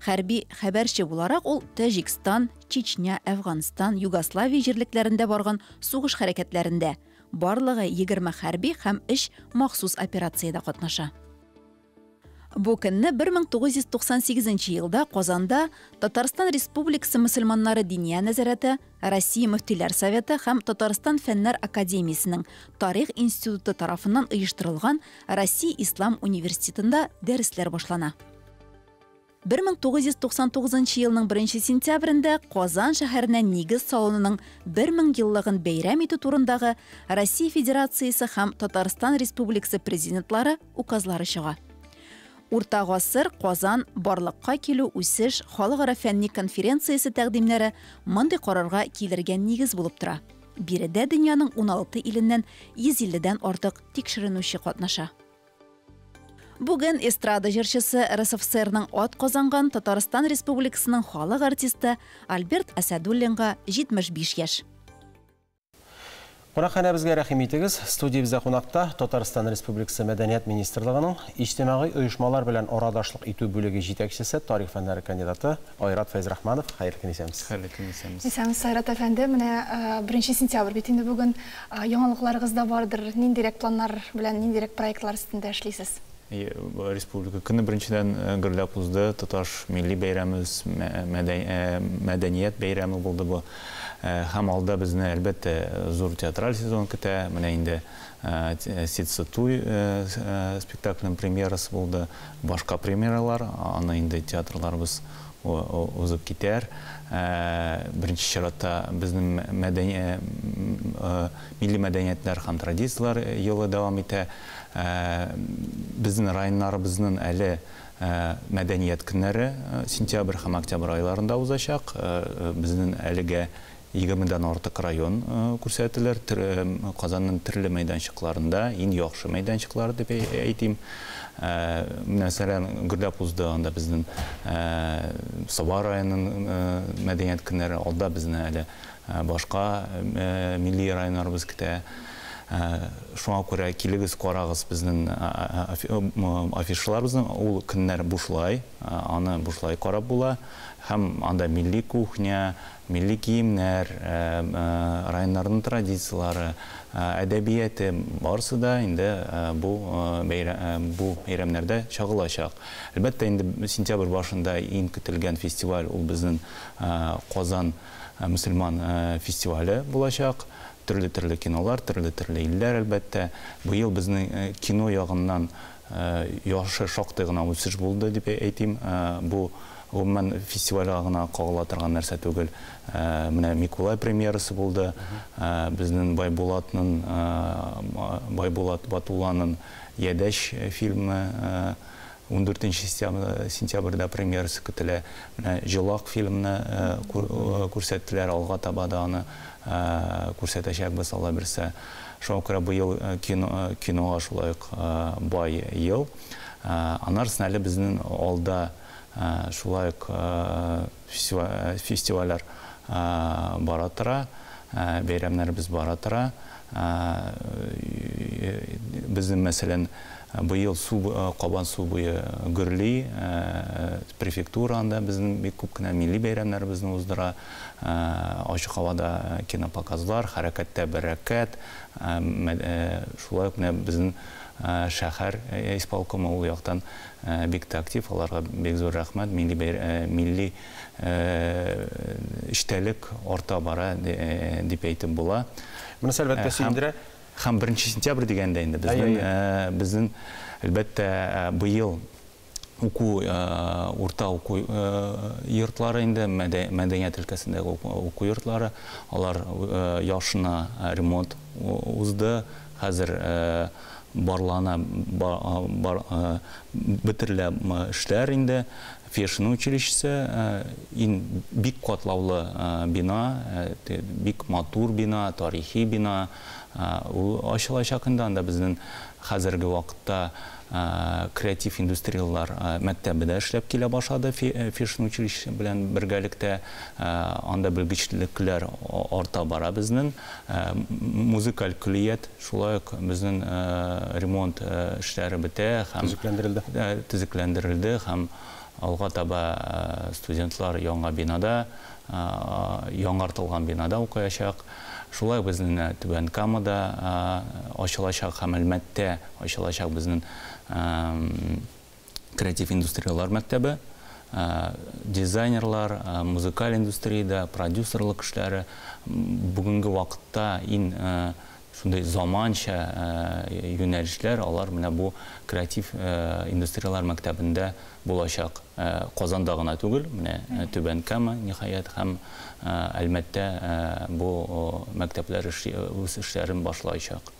Хәрби хәбәрче буларак ул Таҗикстан, Чечня, Әфганстан, Югославия җирлекләрендә барган сугыш хәрәкәтләрендә барлыгы 20 хәрби һәм 3 махсус операциядә катнаша. Бу көнне 1998 елда Казанда Татарстан Республикасы мөселманнары диния нәзарәте, Россия мөфтиләр советы һәм Татарстан Фәннәр академиясенең Тарих институты тарафыннан оештырылган Россия Ислам университетында дәресләр башлана. 1999 елның 1 сентябрендә Казан шәһәренә нигез салынуның 1000 еллыгын бәйрәм итү турындагы Россия Федерациясе һәм Татарстан Республикасы президентлары указлары чыга. Урта гасыр Казан барлыкка килү үсеш халыкара фәнни конференциясе тәкъдимнәре мондый карарга килергә нигез булып тора. Биредә дөньяның 16 иленнән 150дән артык тикшеренүче катнаша. Бүген эстрада җырчысы РСФСРның ат казанган Татарстан Республикасының халык артисты Альберт Әсәдуллинга 75 яшь. Кунакханәбезгә рәхим итегез. Студиябездә кунакта Татарстан Республикасы Мәдәният министрлыгының иҗтимагый оешмалар белән арадашлык итү бүлеге җитәкчесе, тарих фәннәре кандидаты Айрат Фәйзрахманов. Хәерле көн, исәнмесез. Хәерле көн, исәнмесез. Исәнмесез, Айрат әфәнде. Менә 1 сентябрь бит инде бүген. Яңалыкларыгыз да бардыр. Ниндирәк планнар белән, ниндирәк проектлар өстендә эшлисез? Республика көне беренчедән гөрләп узды. Тоташ милли бәйрәмебез, мәдәният бәйрәме булды бу. Һәм алда безне әлбәттә зур театраль сезон көтә. Менә инде Ситсы туй спектаклінің премьерасы булды. Башка премьералар, аны инде театрларыбыз узып китәр. Беренче чиратта безнең милли мәдәниятләр һәм традицияләр елы дәвам итә. Безнең районнарыбызның әле мәдәният көннәре сентябрь һәм октябрь айларында узачак. Безнең әлегә 20дән артык район күрсәтелер. Казанның төрле мәйданчыкларында, иң яхшы мәйданчыклар дип әйтим. Мәсәлән, гөрләп узды анда безнең Саба районының мәдәният көннәре, алда безне әле башка милли районнарыбыз көтә. Шуңа күрә килегез, карагыз безнең афишаларыбызны. Ул көннәр бушлай, аны бушлай карап була. Һәм анда милли кухня, милли киемнәр, районнарның традицияләре, әдәбияте барысы да инде бу бу бәйрәмнәрдә чагылачак. Әлбәттә, инде сентябрь башында иң көтелгән фестиваль ул безнең Казан мөселман фестивале булачак. Төрле-төрле кинолар, төрле-төрле илләр, әлбәттә. Быел безнең кино ягыннан яхшы шактый гына үсеш булды дип әйтим. Бу гомумән фестивальгә гына кагыла торган нәрсә түгел. Менә Микулай премьерасы булды. Безнең Байбулатның, Байбулат Батулланың Ядәч фильмы 14 сентябрьдә премьерасы көтелә. Менә Җолак фильмны күрсәттеләр, алга таба да аны күрсәтәчәкбез, Алла бирсә. Шуңа күрә быел кино, кинога шулай ук бай ел. Аннарысын әле безнең алда шулай ук фестивальләр бара тора, бәйрәмнәребез бара тора. Безнең, мәсәлән, быел су Кабан су буе гөрли, префектура анда безнең бик күп кенә милли бәйрәмнәребезне уздыра. Ачык һавада кинопоказлар, хәрәкәттә бәрәкәт. Шулай ук менә безнең шәһәр исполкомы ул яктан бик тә актив, аларга бик зур рәхмәт. Милли милли эчтәлек арта бара дип әйтеп була. Монысы, әлбәттә, сөендерә. Һәм 1 сентябрь дигәндә инде безнең, безнең, әлбәттә, быел уку, урта уку йортлары инде, мәдәният өлкәсендәге уку йортлары, алар яхшына ремонт узды. Хәзер барлана, бетерелә эшләр инде. Фешин училищесы ин бик катлаулы бина, бик матур бина, тарихи бина. Ул ачылачак инде, анда безнең хәзерге вакытта креатив индустриялар мәктәбе дә эшләп килә башлады Фешин училищесы белән бергәлектә. Анда белгечлекләр арта бара безнең. Музыкаль көллият шулай ук безнең ремонт эшләре бетә һәм төзекләндерелде. Төзекләндерелде һәм алга таба студентлар яңа бинада, яңартылган бинада укыячак. Шулай ук безнең Түбән Камада ачылачак һәм Әлмәттә ачылачак безнең креатив индустриялар мәктәбе. Дизайнерлар, музыкаль индустриядә, продюсерлык эшләре бүгенге вакытта иң шундый заманча юнәлешләр, алар менә бу креатив индустриялар мәктәбендә булачак. Казанда гына түгел, менә Түбән Кама, ниһаять, һәм Әлмәттә бу мәктәпләр үз эшләрен башлаячак.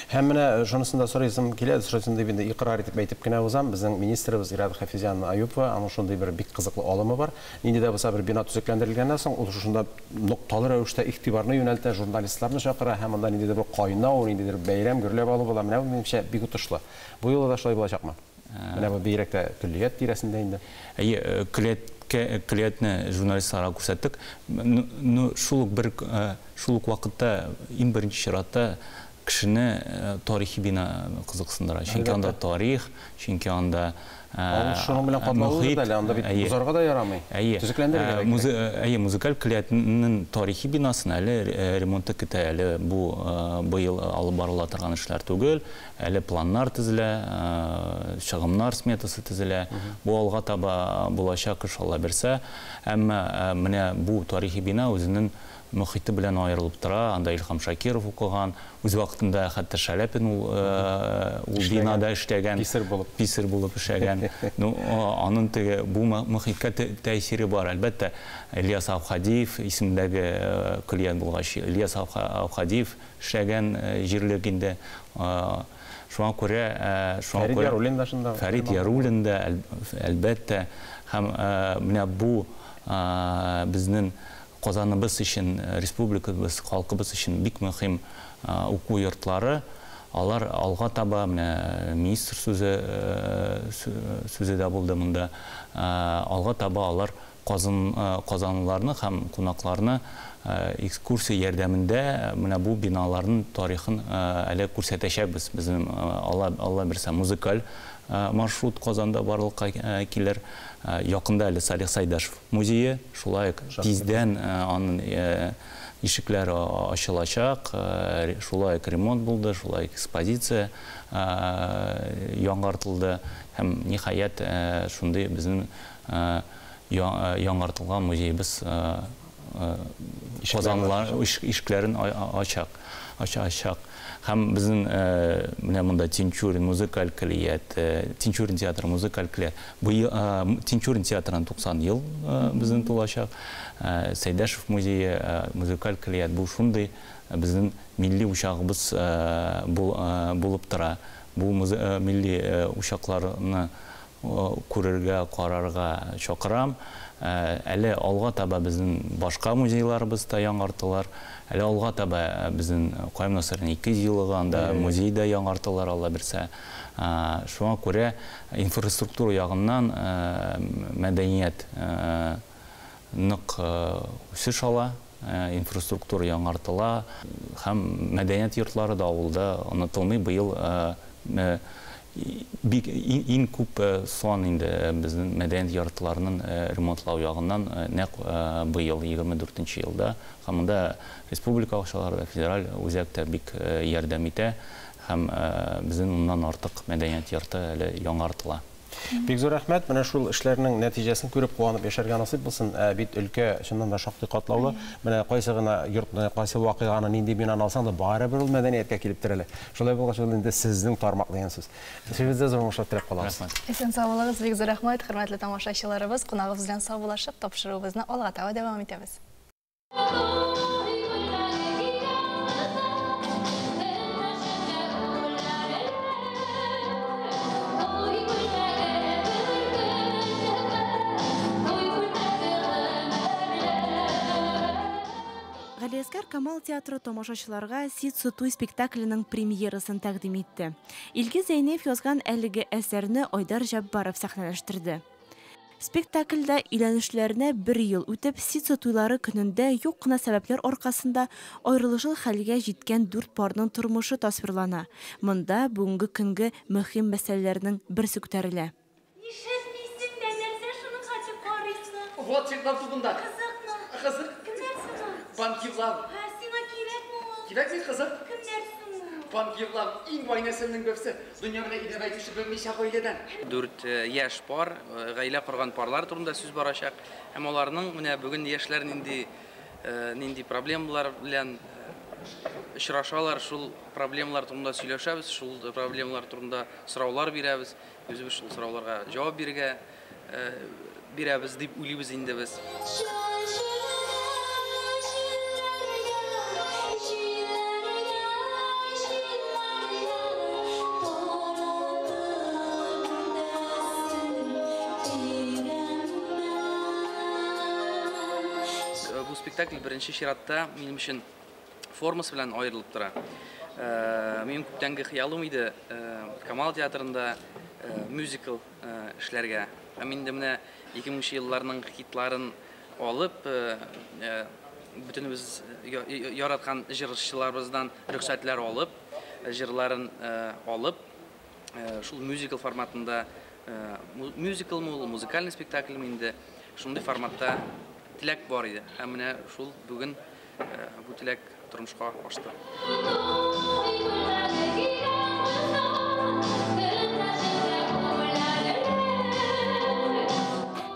Һәм менә шунысын да сорыйсым килә, сорыйсым дип инде икърар итеп әйтеп кенә узам. Безнең министрыбыз Ирада Хафизяновна Аюпова, аның шундый бер бик кызыклы алымы бар. Нинди дә булса бер бина төзекләндерелгәннән соң, ул шушында нокталы рәвештә игътибарны юнәлтә, журналистларны чакыра һәм анда ниндидер бер кайнау, ниндидер бәйрәм гөрләп алу була. Менә бу, минемчә, бик отышлы. Бу юлы да шулай булачакмы? Менә бу бигрәк тә көллият тирәсендә инде. Әйе, көллияткә, көллиятне журналистларга күрсәттек. Ну, шул ук бер, шул ук вакытта иң беренче чиратта кешене тарихи бина кызыксындыра. Чөнки анда тарих, чөнки анда Ул шуның белән катлаулы да әле, анда бит бозарга да ярамый. Әйе. Төзекләндерергә дә кирәк. Әйе, музыкаль көллиятнең тарихи бинасын әле ремонты көтә, әле бу быел алып барыла торган эшләр түгел. Әле планнар төзелә, чыгымнар сметасы төзелә. Бу алга таба булачак эш, Алла бирсә. Әмма менә бу тарихи бина үзенең мохите белән аерылып тора. Анда Илһам Шакиров укыган, үз вакытында хәтта Шаляпин ул ул бинада эшләгән. Писарь булып. Писарь булып эшләгән. Ну, аның теге бу мохиткә тәэсире бар. Әлбәттә, Ильяс Әүхәдиев исемендәге көллият булгач, Ильяс Әүхәдиев эшләгән җирлек инде. Шуңа күрә, шуңа Фәрит Яруллин да шунда. Фәрит Яруллин да, әлбәттә. Һәм менә бу безнең Казаныбыз өчен, республикабыз, халкыбыз өчен бик мөһим уку йортлары. Алар алга таба, менә министр сүзе сүзе дә булды монда, алга таба алар Казанлыларны һәм кунакларны экскурсия ярдәмендә менә бу биналарның тарихын әле күрсәтәчәкбез. Безнең Алла бирсә музыкаль маршрут Казанда барлыкка килер. Якында әле Салих Сайдашев музее, шулай ук тиздән аның ишекләре ачылачак, шулай ук ремонт булды, шулай ук экспозиция яңартылды һәм ниһаять шундый безнең яңартылган музеебыз Казанлылар ишекләрен ачачак. Һәм безнең менә монда Тинчурин музыкаль көллият, Тинчурин театры музыкаль көллият. Быел Тинчурин театрының 90 ел безнең тулачак. Сәйдәшев музее, музыкаль көллият бу шундый безнең милли учагыбыз булып тора. Бу милли учакларны күрергә, карарга чакырам. Әле алга таба безнең башка музейларыбыз да яңартылар. Әле алга таба безнең Каюм Насыйриның 200 еллыгы анда музей да яңартылар, Алла бирсә. Шуңа күрә инфраструктура ягыннан мәдәният нык үсеш ала, инфраструктура яңартыла һәм мәдәният йортлары да авылда онытылмый. Быел бик иң күп сан инде безнең мәдәният йортларының ремонтлау ягыннан нәкъ быел 24 елда. Һәм монда республика акчалары да, федераль үзәк тә бик ярдәм итә һәм безнең уннан артык мәдәният йорты әле яңартыла. Бик зур рәхмәт. Менә шул эшләрнең нәтиҗәсен күреп куанып яшәргә насыйп булсын. Бит өлкә чыннан да шактый катлаулы. Менә кайсы гына йортны, кайсы вакыйганы, нинди бинаны алсаң да, барыбер ул мәдәнияткә килеп терәлә. Шулай булгач, ул инде сезнең тармак дигән сүз. Эшегездә зур уңышлар теләп калабыз. Исән сау булыгыз, бик зур рәхмәт, хөрмәтле тамашачыларыбыз. Кунагыбыз белән саубуллашып, тапшыруыбызны алга таба дәвам итәбез. Галиәсгар Камал театры тамашачыларга Ситсы туй спектакленең премьерасын тәкъдим итте. Илгиз Зәйнев язган әлеге әсәрне Айдар Җаббаров сәхнәләштерде. Спектакльдә өйләнешләренә бер ел үтеп, ситсы туйлары көнендә юк кына сәбәпләр аркасында аерылышлы хәлгә җиткән дүрт парның тормышы тасвирлана. Монда бүгенге көнге мөһим мәсьәләләрнең берсе күтәрелә. Ишетмисең дә, нәрсә шуның хәтле карыйсың? Вот сигнал тубында. Кызыкмы? Кызык. Кемнәр соң ул? Банкирлар. Һә, сиңа кирәкме ул? Кирәкми, кызык. Кемнәр соң ул? Банкирлар, иң бай нәселнең берсе. Дөнья белән идарә итүче берничә гаиләдән. Дүрт яшь пар, гаилә корган парлар турында сүз барачак. Һәм аларның менә бүген яшьләр нинди нинди проблемалар белән очрашалар, шул проблемалар турында сөйләшәбез, шул проблемалар турында сораулар бирәбез. Үзебез шул сорауларга җавап бирергә бирәбез дип уйлыйбыз инде без. Бу спектакль беренче чиратта минем өчен формасы белән аерылып тора. Минем күптәнге хыялым иде Камал театрында мюзикл эшләргә. Һәм инде менә 2000 елларның хитларын алып, бөтенебез яраткан җырчыларыбыздан рөхсәтләр алып, җырларын алып, шул мюзикл форматында, мюзиклмы ул, музыкальный спектакльме инде, шундый форматта теләк бар иде. Һәм менә шул бүген бу теләк тормышка ашты.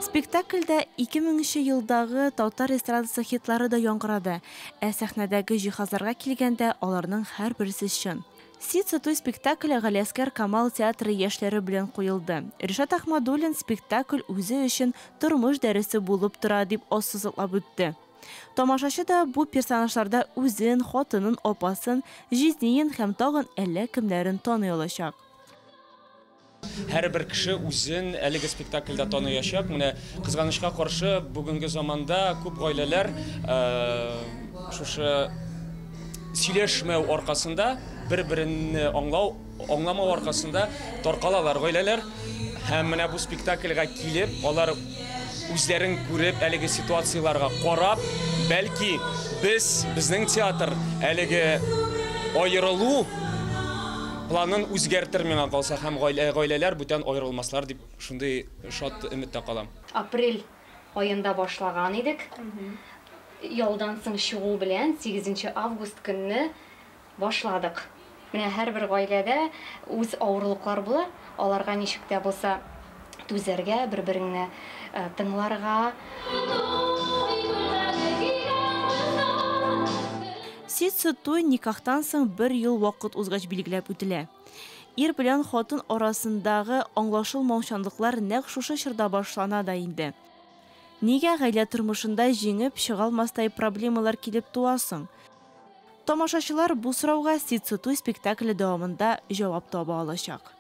Спектакльдә 2000 елдагы татар эстрадасы хитлары да яңгырады. Ә сәхнәдәге җиһазларга килгәндә, аларның һәрберсе чын. Ситсы туй спектакле Галиәсгар Камал театры яшьләре белән куелды. Ришат Ахмадуллин спектакль үзе өчен тормыш дәресе булып тора дип ассызыклап үтте. Тамашачы да бу персонажларда үзен, хатынын, апасын, җизниен һәм тагын әллә кемнәрен таный алачак. Һәрбер кеше үзен әлеге спектакльдә таныячак. Менә кызганычка каршы бүгенге заманда күп гаиләләр шушы сөйләшмәү аркасында, бер-берен аңлау, аңламау аркасында таркалалар гаиләләр. Һәм менә бу спектакльгә килеп, алар үзләрен күреп, әлеге ситуацияләргә карап, бәлки без, безнең театр әлеге аерылу планын үзгәртер миңа калса һәм гаиләләр бүтән аерылмаслар дип шундый шат өметтә калам. Апрель аенда башлаган идек. Ялдан соң чыгу белән 8 август көнне башладык. Менә һәрбер гаиләдә үз авырлыклар була, аларга ничек тә булса түзәргә, бер-береңне тыңларга. Ситсы туй никахтан соң бер ел вакыт узгач билгеләп үтелә. Ир белән хатын арасындагы аңлашылмаучанлыклар нәкъ шушы чорда башлана да инде. Нигә гаилә тормышында җиңеп чыга алмастай проблемалар килеп туа соң? Тамашачылар бу сорауга Ситсы туй спектакле дәвамында җавап таба алачак.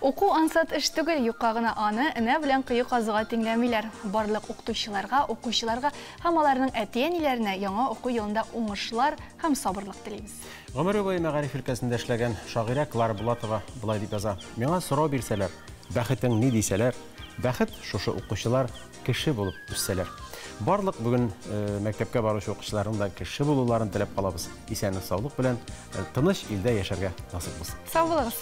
Уку ансат эш түгел, юкка гына аны энә белән кое казуга тиңләмиләр. Барлык укытучыларга, укучыларга һәм аларның әти-әниләренә яңа уку елында уңышлар һәм сабырлык телибез. Гомере буе мәгариф өлкәсендә эшләгән шагыйрә Клара Булатова болай дип яза: Миңа сорау бирсәләр, бәхетең ни дисәләр, бәхет шушы укучылар кеше булып үссәләр. Барлык бүген мәктәпкә баручы укучыларның да кеше булуларын теләп калабыз. Исәнлек-саулык белән тыныч илдә яшәргә насыйп булсын. Сау булыгыз!